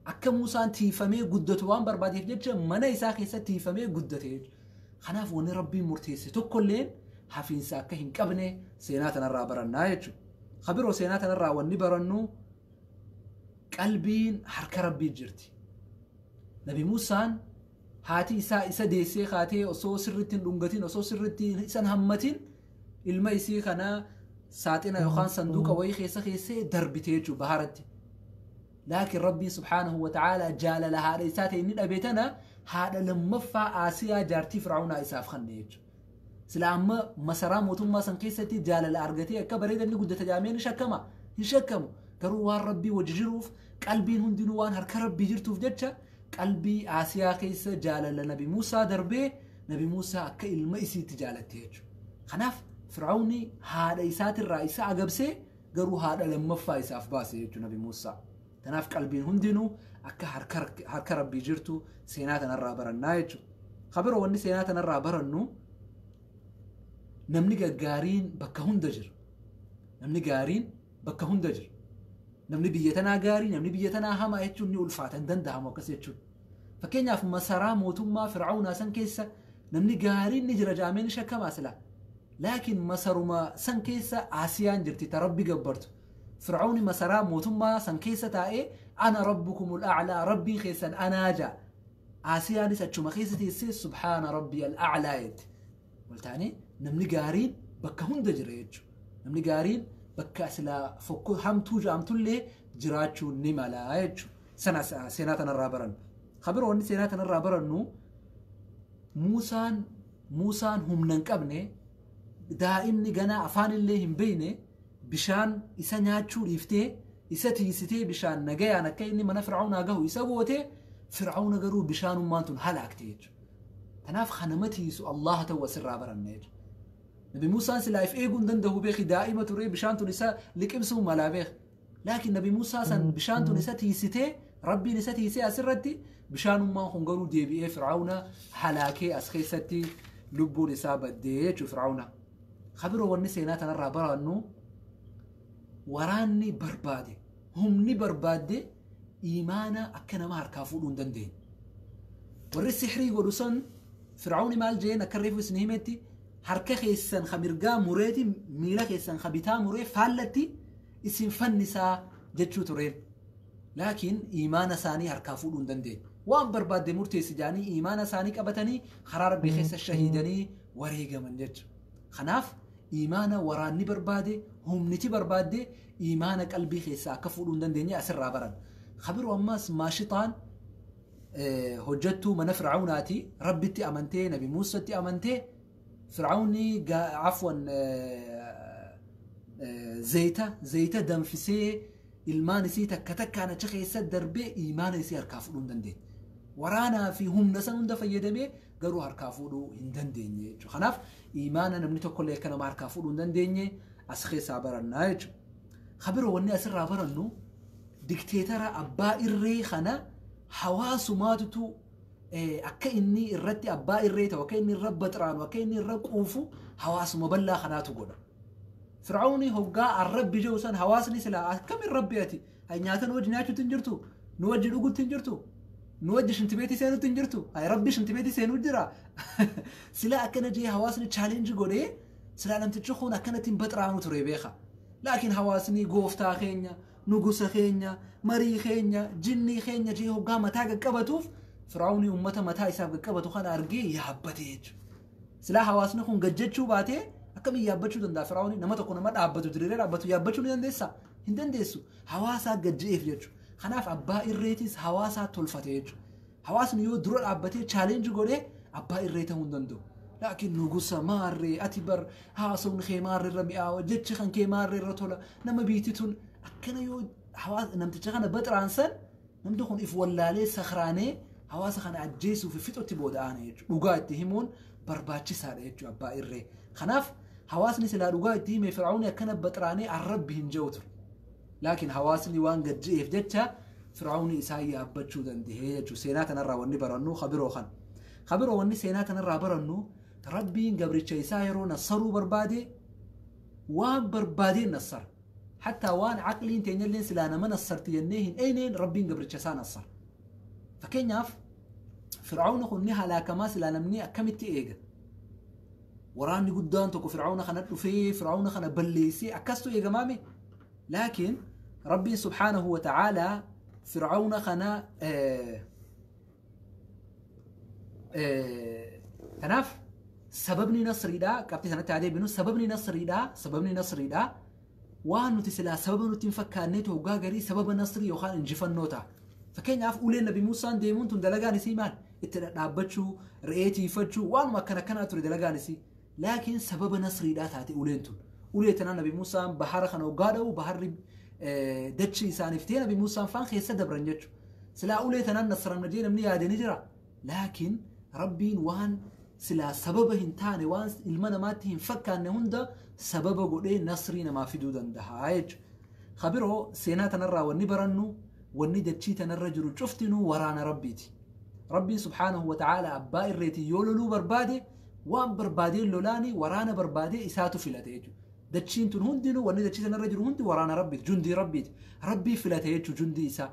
A: Akka Muusaan tiifamee guddatu waan barbaadeef jecha mana isaa keessatti tiifamee guddate jechuudha. Kanaaf wanni Rabbiin murteesse tokkolleen hafiinsa akka hin qabne seenaa tanarraa barannaa jechuudha. Kabiroo seenaa tanarraa wanni barannu qalbiin harka Rabbii jirti. Nabi Muusaan haati isaa isa deessee kaatee osoo sirriitti hin dhungatin osoo sirriitti isan hammatin ilma isii kana saaxina yookaan sanduuqa wayii keessa keessee darbite jechuudha baharatti. Laakiin Rabbiin subhaanahu wa ta'aala jaalala haadha isaa ta'e inni dhabe tana haadha lammaffaa Aasiyaa jaartii Fir'aawnaa isaaf kenne jechuudha. Sila amma masaraa mootummaa san keessatti jaalala argatee akka bareeda inni guddata jaamee ni shakkama. Hin shakkamu. Garuu waan Rabbii wajji jiruuf qalbiin hundinuu waan harka Rabbii jirtuuf jecha qalbii Aasiyaa keessa jaalala Nabi Muusaa darbee Nabi Muusaa akka ilma isiitti jaalatte jechuudha. Kanaaf Fir'aawni haadha isaatirraa isa agabsee garuu haadha lammaffaa isaaf baase jechuudha Nabi Muusaa. Kanaaf qalbiin hundinuu akka harka Rabbii jirtu seenaa tanarraa barannaa jechuudha. Kabiroo wanni seenaa tanarraa barannu namni gaggaariin bakka hunda jira. Namni gaariin bakka hunda jira. Namni biyya tanaa gaarii, namni biyya tanaa hamaa jechuun ni ulfaata, hin danda'amu akkas jechuudha. Fakkeenyaaf masaraa mootummaa Fir'aawnaa san keessa namni gaariin ni jira jaamee ni shakkamaa sila. Laakiin masaruma san keessa Aasiyaan jirti ta Rabbi gabbartu. Fir'aawni masaraa mootummaa san keessa taa'ee ana rabbukumul a'laa Rabbiin keessan anaa ja'a. Aasiyaanis achuma keessa teessee subhaana rabbi al-a'laa jetti. Waltaanee namni gaariin bakka hunda jira jechuudha. Namni gaariin bakka silaa fokkoo hamtuu jaamtullee jiraachuu ni mala jechuudha. Sana seenaa tanarraa barannu. Kabiroo wanni seenaa tanarraa barannu Muusaan humna hin qabne daa'imni ganaa afaanillee hin beekne bishaan isa nyaachuu dhiiftee isa tiisitee bishaan nagayaan akka inni mana Fir'aawnaa gahu isa gootee Fir'aawna garuu bishaanummaan tun halaakte jechuudha. Kanaaf kanama tiisu Allah ta'uu asirraa baranne jechuudha. Nabi Muusaan silaa if eeguu hin danda'u beeki daa'ima turee bishaan tun isa liqimsuu malaa beeki. Laakiin Nabi Muusaa san bishaan tun isa tiisitee Rabbiin isa tiisee asirratti bishaanummaan kun garuu deebi'ee Fir'aawna halaakee as keessatti lubbuun isaa baddee jechuudha Fir'aawna. Kabiroo wanni seenaa tanarraa barannu waraanni barbaade humni barbaadde iimaana akka nama harkaa fuudhuu hin dandeenye. Warri sihrii godhu san Fir'aawni maal jeen akka reefu isin himetti harka keessan ka mirgaa mureeti miila keessan ka bitaa muree faallatti isin fannisaa jechuu tureen. Laakiin iimaana isaanii harkaa fuudhuu hin dandeenye. Waan barbaadde murteessi jedhanii iimaana isaanii qabatanii karaa Rabbii keessa shahiidanii wareegaman jechuudha. Kanaaf iimaana waraanni barbaade humniti barbaadde iimaana qalbii keessaa akka fuudhuu hin dandeenye asirraa baran. Kabiroo ammas maashitaan hojjettuu mana Fir'aawnaati Rabbitti amantee Nabi Muusatti amantee Fir'aawni afwan zayita danfisee ilmaan isii takka takkaan achi keessa darbee iimaana isii harkaa fuudhuu hin dandeenye. Waraanaa fi humna san hunda fayyadamee garuu harkaa fuudhuu hin dandeenye jechuudha. Kanaaf iimaana namni tokkollee akka nama harkaa fuudhuu hin dandeenye as keessaa barannaa jechuudha. Kabiroo wanni asirraa barannu dikteetara abbaa irree kana hawaasumaatutu akka inni irratti abbaa irree ta'u, akka inni irra baxraanu, akka inni irra quufu hawaasuma bal'aa kanaatu godha. Fir'aawni hoggaa arrabbi jiru san hawaasni silaa akkamiin rabbi ati nyaata nu wajji nyaachuutti hin jirtu, nu wajji dhuguutti hin jirtu, nu wajji shintibeetii seenuutti hin jirtu, rabbi shintibeetii seenuu jira. Silaa akkana jee hawaasni chaalenji godhee silaa namtichi kun akkanatti hin baxraanu ture beeka. Laakiin hawaasni gooftaa keenya, nugusa keenya, marii keenya, jinnii keenya jee hoggaa mataa qaqqabatuuf Fir'aawni uummata mataa isaaf qaqqabatu kana argee yaabbate jechuudha. Silaa hawaasni kun gajjachuu baatee akkamiin yaabbachuu danda'a Fir'aawni? Nama tokko nama dhaabbatu diriiree dhaabbatu yaabbachuu ni dandeessaa? Hin dandeessu. Hawaasaa gajja'eef jechuudha. Kanaaf abbaa irreetis hawaasaa tolfate jechuudha. Hawaasni yoo dura dhaabbatee chaalenji godhee abbaa irree ta'uu hin danda'u. Laakiin nugusa maarree ati bar haasawni kee maarree irra mi'aawa, jechi kan kee maarree irra tola, nama biitti tun akkana yoo hawaasa namticha kana baxraansan namni kun if wallaalee sakhraanee hawaasa kana ajjeesuu fi fixutti booda'aana jechuudha. Dhugaa itti himuun barbaachisaadha jechuudha abbaa irree. Kanaaf hawaasni silaa dhugaa itti hime Fir'aawni akkana baxraanee arrabbi hin jiru ture. Laakiin hawaasni waan gajja'eef jecha Fir'aawni isaa yaabbachuu danda'e jechuudha. Seenaa kanarraa wanni barannu kabiroo kan. Kabiroo wanni seenaa kanarraa barannu Rabbiin gabricha isaa yeroo nassaruu barbaade waan barbaadeen nassara. Hattaa waan aqliin teenyalleen silaa nama nassarti jennee hin eeyneen Rabbiin gabricha isaa nassara. Fakkeenyaaf Fir'aawni kun ni halaakamaa silaa namni akkamitti eega? Waraanni guddaan tokko Fir'aawna kana dhufee Fir'aawna kana balleessee akkastu eegamaame? Laakiin Rabbiin subhaanahu wa ta'aalaa Fir'aawna kana kanaaf sababni nasriidhaa qabxii sanatti haa deebinu. Sababni nasriidhaa waan nuti silaa sababa nutti hin fakkaanneetu hoggaa garii sababa nasrii yookaan injifannoo ta'a. Fakkeenyaaf uleen Nabi Muusaan deemuun tun dalagaan isii maal? Itti dhadhaabbachuu, re'ee tiifachuu, waanuma akkana akkanaa ture dalagaan isii. Laakiin sababa nasriidhaa taate uleen tun. Ulee tanaan Nabi Muusaan bahara kana hoggaa dha'u baharri dachii isaaniif ta'e Nabi Muusaan faan keessa dabran jechuudha. Silaa ulee tanaan nasramna jee namni yaade ni jira. Laakiin Rabbiin waan silaa sababa hin taane waan ilma namaatti hin fakkaanne hunda sababa godhee nasrii namaa fiduu danda'a jechuudha. Kabiroo seenaa tanarraa wanni barannu wanni dachii tanarra jiru cuftinuu waraana Rabbiiti. Rabbiin subhaanahu wa ta'aala abbaa irreetii yoo loluu barbaade waan barbaadeen lolaani waraana barbaadee isaatu filate jechuudha. Dachiin tun hundinuu wanni dachii tanarra jiru hundi waraana Rabbiiti, jundii Rabbiiti. Rabbii filate jechuudha jundii isaa.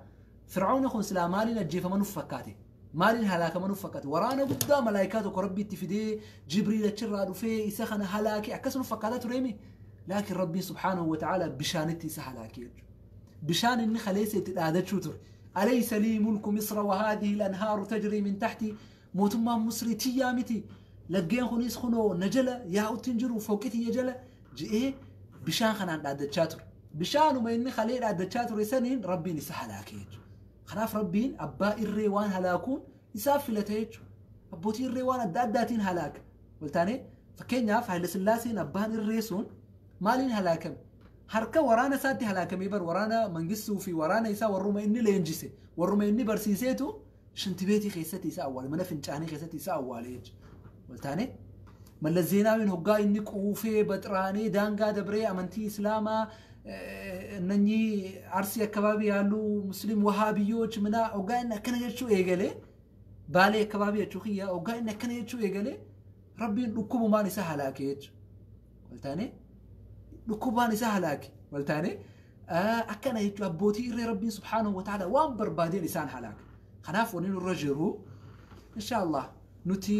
A: Fir'aawni kun silaa maaliin ajjeefama nuuf fakkaate? Maaliin halaakama nuuf fakkaate? Waraana guddaa malaayikaa tokko Rabbiitti fidee Jibriil achirraa dhufee isa kana halaake akkas nuuf fakkaataa tureemi? Laakiin Rabbiin subhaanahu wa ta'aala bishaanitti isa halaake jechuudha. Bishaan inni kaleessa itti dhaadachuu ture. Alaysa lii mulku Misra wa haadhihi al-anhaaru tajrii min tahti, mootummaan Misrii tiyyaa miti. Laggeen kunis kunoo na jala yaa'utti hin jiru fooqi tiyya jala je'ee bishaan kanaan dhaaddachaa ture. Bishaanuma inni kalee dhaaddachaa ture saniin Rabbiin isa halaake jechuudha. Kanaaf Rabbiin abbaa irree waan halaakuun isaaf filate jechuudha. Abbootii irree waan adda addaatiin halaaka. Waltaanee fakkeenyaaf Haayile Sillaaseen abbaan irree sun maaliin halaakame? Harka waraana isaatti halaakamee bar waraana Mangistuu fi waraana isaa warruma inni leenjise warruma inni barsiiseetu shintibeetii keessatti isa awwaale, mana fincaanii keessatti isa awwaale jechuudha. Waltaanee Mallas Zeenaawiin hoggaa inni quufee baxraanee daangaa dabree amantii Islaamaa እነኚህ አርሲ አካባቢ ያሉ ሙስሊም ወሃቢዮች ምና hoggaa inni akkana jechuu eegalee Baalee አካባቢ jechuu kiyya hoggaa inni akkana jechuu eegalee Rabbiin dhukkubumaan isa halaake jechuudha. Waltaanee dhukkubaan isa halaake. Waltaanee akkana jechuudha abbootii irree Rabbiin subhaanahu wa ta'aala waan barbaadeen isaan halaake. Kanaaf wanni nurra jiru inshaallah nuti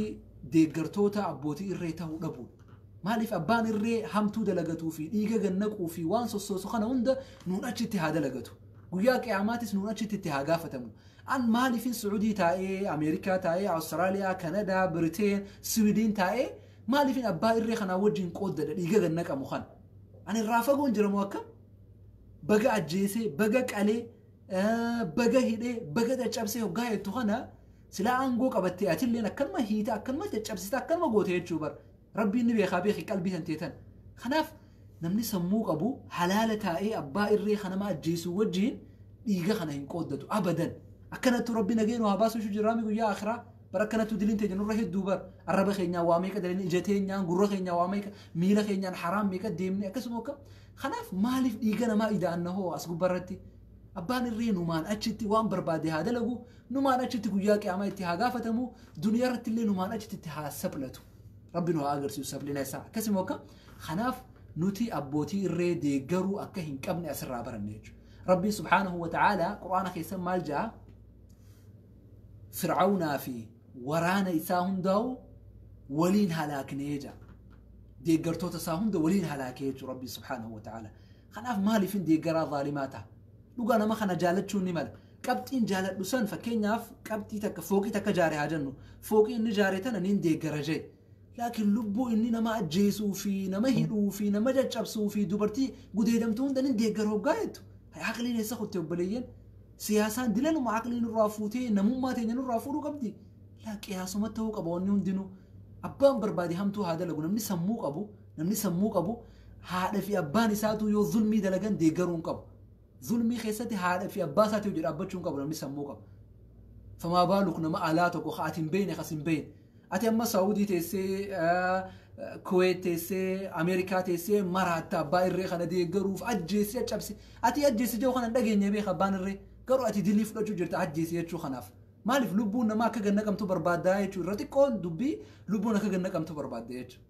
A: deeggartoota abbootii irree ta'uu dhabuudha. Maaliif abbaan irree hamtuu dalagatuu fi dhiiga gannaquu fi waan sossoosu kana hunda nuun achitti haa dalagatu. Guyyaa qiyaamaatis nuun achitti itti haa gaafatamu. An maaliifin Suudii taa'ee, Ameerikaa taa'ee, Awustiraaliyaa, Kanadaa, Biriteen, Siwiidiin taa'ee maaliifin abbaa irree kanaa wajjin qooddadha dhiiga gannaqamu kana? Ani irraa fagoon jiramu akkam? Baga ajjeesee, baga qalee, baga hidhee, baga caccabsee hoggaa jettu kana silaa aangoo qabattee atilleen akkanuma hiita, akkanuma caccabsita, akkanuma goote jechuu bara. Rabbiin ni beekaa beeki qalbii tan teetan. Kanaaf namni sammuu qabu halaala taa'ee abbaa irree kanama ajjeesuu wajjin dhiiga kana hin qooddatu abadan. Akkanattu Rabbi nageenuu haa baasuu jiraami guyyaa akhiraa. Bara akkanattu diliin teenya nurra hedduu bara. Arraba keenyaan waa meeqa dalanii, ija teenyaan, gurra keenyaan waa meeqa, miila keenyaan haraam meeqa deemne akkasuma akka. Kanaaf maaliif dhiiga namaa ida'anna hoo as gubbaarratti? Abbaan irree numaan achitti waan barbaade haa dalagu, numaan achitti guyyaa qiyaamaa itti haa gaafatamu, duniyaa irratti illee numaan achitti itti haa saphlatu. Rabbi nu haa agarsiisu saphlina isaa. Akkasuma akka kanaaf nuti abbootii irree deeggaruu akka hin qabne asirraa baranne jechuudha. Rabbi subhaanahu wa ta'aalaa quraana keessa maal ja'a? Fir'aawnaa fi waraana isaa hundaa'u waliin halaaknee ja'a. Deeggartoota isaa hunda waliin halaakee jechuudha Rabbi subhaanahu wa ta'aalaa. Kanaaf maaliif hin deeggaraa zaalimaa ta'a? Dhugaa nama kana jaalachuun ni mala. Qabxiin jaaladhu san fakkeenyaaf qabxii takka fooqii takka jaare haa jennu. Fooqii inni jaare tana niin deeggara jee. Laakiin lubbuu inni nama ajjeesuu fi nama hidhuu fi nama caccabsuu fi dubartii gudeedamtuu hunda niin deeggara hoggaa jettu. Aqliin eessa kutte obboleeyyan? Siyaasaan dilanuma aqliin nurraa fuutee namummaa teenya nurraa fuudhuu qabdi. Laa qiyaasuma ta'uu qaba wanni hundinuu. Abbaan barbaade hamtuu haa dalagu namni sammuu qabu namni sammuu qabu haadha fi abbaan isaatu yoo zulmii dalagan deeggaruu hin qabu. Zulmii keessatti haadha fi abbaa isaati hojii dhaabbachuu hin qabu namni sammuu qabu. Famaa baaluk nama alaa tokko ati hin beekne kas hin beekne. Ati amma Saawudii teessee Kuweet teessee Ameerikaa teessee maraatta abbaa irree kana deeggaruuf ajjeessi caccabsi. Ati ajjeessi jiru kana hin dhageenye beeka abbaan irree. Garuu ati dilii fudhachuu jirta ajjeessi jechuu kanaaf. Maaliif lubbuun namaa akka ganna qabtu barbaaddaa jechuudha. Irra xiqqoon dubbii lubbuun akka ganna qabtu barbaadda jechuudha.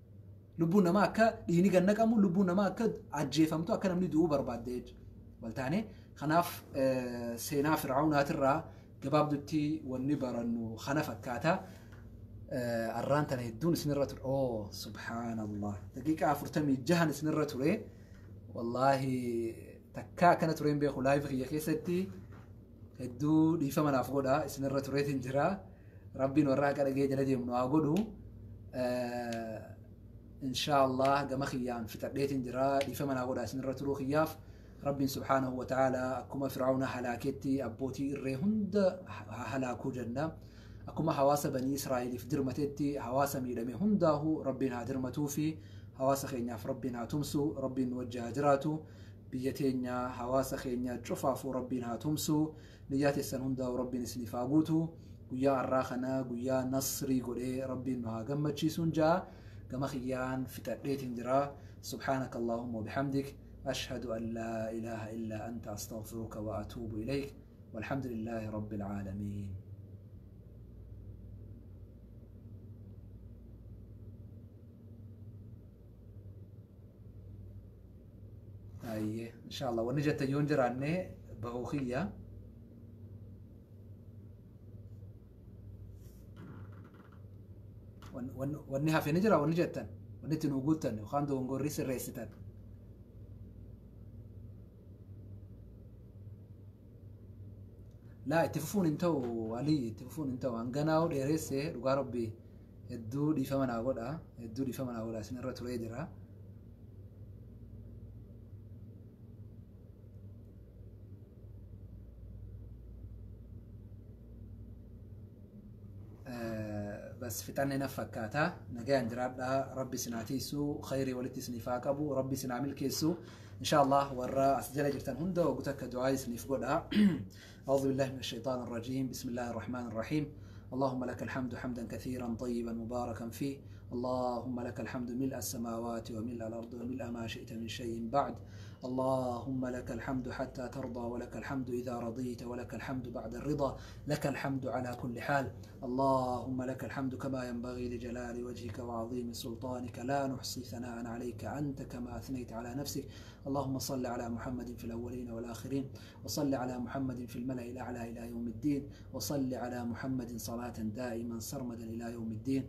A: Lubbuun namaa akka dhiini ganna qabu lubbuun namaa akka ajjeefamtu akka namni du'uu barbaadda jechuudha. Waltaane kanaaf seenaa Fir'aawnaatirraa gabaabdutti wanni barannu kana fakkaata. Arraan tana hedduun isinirra ture. Oo subhaanallah. Daqiiqaa 46 isinirra ture. Wallaahi takkaa akkana tureen beeku live kiyya keessatti hedduu dhiifama naaf godha isinirra tureetiin jira. Rabbiin warra akka dhagee jala deemnu haa godhu. Inshaallah gama kiyyaan fixadheetiin jira dhiifama naa godha isinirra turuu kiyyaaf. Rabbiin subhaanahu wa ta'ala akkuma Fir'aawna halaaketti abbootii irree hunda halaakuu jenna. Akkuma hawaasa banii Israa'eliif dirmatetti hawaasa miidhame hundaahu Rabbiin haa dirmatuu fi hawaasa keenyaaf Rabbiin haa tumsu, Rabbiin nu wajji haa jiraatu. Biyya teenya hawaasa keenya cufaafuu Rabbiin haa tumsu. Niyyaa teessan hundaahu Rabbiin isiniif haa guutu. Guyyaa har'aa kana guyyaa nasrii godhee Rabbiin nu haa gammachiisuun ja'a. Gama kiyyaan fixadheetiin jira. Subhaanaka Allahumma wa bihamdik. أشهد أن لا إله إلا أنت أستغفرك وأتوب إليك والحمد لله رب العالمين. أيه إن شاء الله ونجت يونجر عني بغوخية. ونها في نجرة ونجتن ونتن وجودتن وخاندو ونقول ريس الرئيستن. لا اتفقون انتو علي اتفقون انتو هنغناو دheeresse dhugaa rabbi hedduu dhiifama naa godha hedduu dhiifama naa godha isin irra turee jira. بس fixanne na fakkaata nagayaan jiraadha rabbi isin haa tiisu khayrii walitti isiniif haa qabu rabbi isin haa milkeessu. إن شاء الله ورا أسجل جرتان هندا وقتك دعاء سنيف قدها. أعوذ بالله من الشيطان الرجيم. بسم الله الرحمن الرحيم. اللهم لك الحمد حمدا كثيرا طيبا مباركا فيه. اللهم لك الحمد ملء السماوات وملء الأرض وملء ما شئت من شيء بعد. اللهم لك الحمد حتى ترضى ولك الحمد إذا رضيت ولك الحمد بعد الرضا لك الحمد على كل حال. اللهم لك الحمد كما ينبغي لجلال وجهك وعظيم سلطانك لا نحصي ثناء عليك أنت كما أثنيت على نفسك. اللهم صل على محمد في الأولين والآخرين وصل على محمد في الملأ الأعلى إلى يوم الدين وصل على محمد صلاة دائما سرمدا إلى يوم الدين.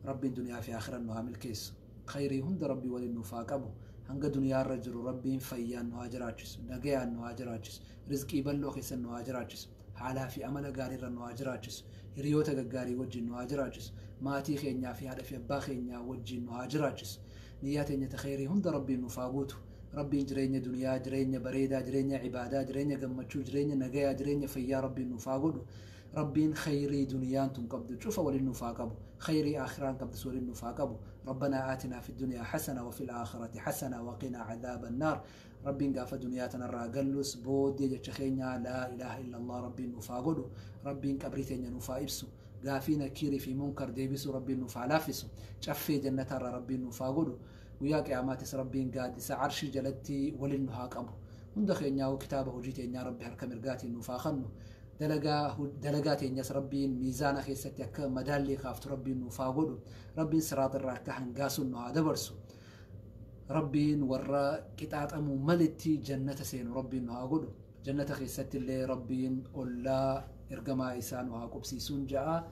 A: رب الدنيا في آخر النهام الكيس خيري هند ربي وللنفاق أبو hanga duniyaa irra jiru rabbiin fayyaan nu haa jiraachisu, nagayaan nu haa jiraachisu, rizqii bal'oo keessa nu haa jiraachisu, haalaa fi amala gaarii irra nu haa jiraachisu, hiriyoota gaggaarii wajjin nu haa jiraachisu, maatii keenyaa fi haadha fi abbaa keenyaa wajjin nu haa jiraachisu. Niyyaa teenya ta khayrii hunda rabbiin nuuf haa guutu. Rabbiin jireenya duniyaa, jireenya bareedaa, jireenya cibaadaa, jireenya gammachuu, jireenya nagayaa, jireenya fayyaa rabbiin nuuf haa godhu. ربين خيري دنيا تنقبض شوف وللنفاق خيري آخران قبض وللنفاق. ربنا آتنا في الدنيا حسنة وفي الآخرة حسنة وقنا عذاب النار. ربين قاف دنياتنا الراقلس بود يجتخينا لا إله إلا الله. ربين نفاقدو ربين كبريتين نفا إبسو قافينا كيري في منكر ديبسو ربين نفا لافسو شفي جنة ربين نفاقدو وياك يا ماتس ربين قادس عرش جلتي وللنهاق أبو. Hunda keenyaa'u kitaaba hojii teenyaa Rabbi harka mirgaatiin nuuf haa kennu. Dalagaa teenyas Rabbiin miizaana keessatti akka madaallii kaaftu Rabbiin nuuf haa godhu. Rabbiin siraaxa irraa akka hangaasuun nu haa dabarsu. Rabbiin warra qixaaxamuu malitti jannata seenu Rabbiin nu haa godhu. Jannata keessatti illee Rabbiin ollaa ergamaa isaa nu haa qubsiisuun ja'a.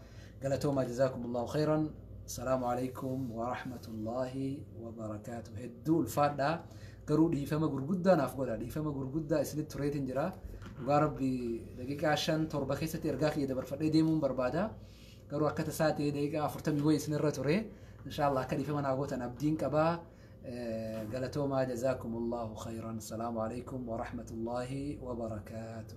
A: Galatoomaa, jazaakumullahu khayran. Asalaamu alaikum wa rahmatullahi wa barakaatu. Hedduu ulfaadhaa. Garuu dhiifama gurguddaa naaf godha. Dhiifama gurguddaa isinitti tureetiin jira. Dhugaa Rabbi, daqiiqaa 5 7 keessatti ergaa kiyya dabarfadhee deemuun barbaada. Garuu akka tasaa ta'ee daqiiqaa 40 wayii isinirra ture. Inshaallah akka dhiifama naa gootan abdiin qabaa. Galatoomaa, jazaakumullahu khayran. Asalaamu alaikum wa rahmatullahi wa barakaatu.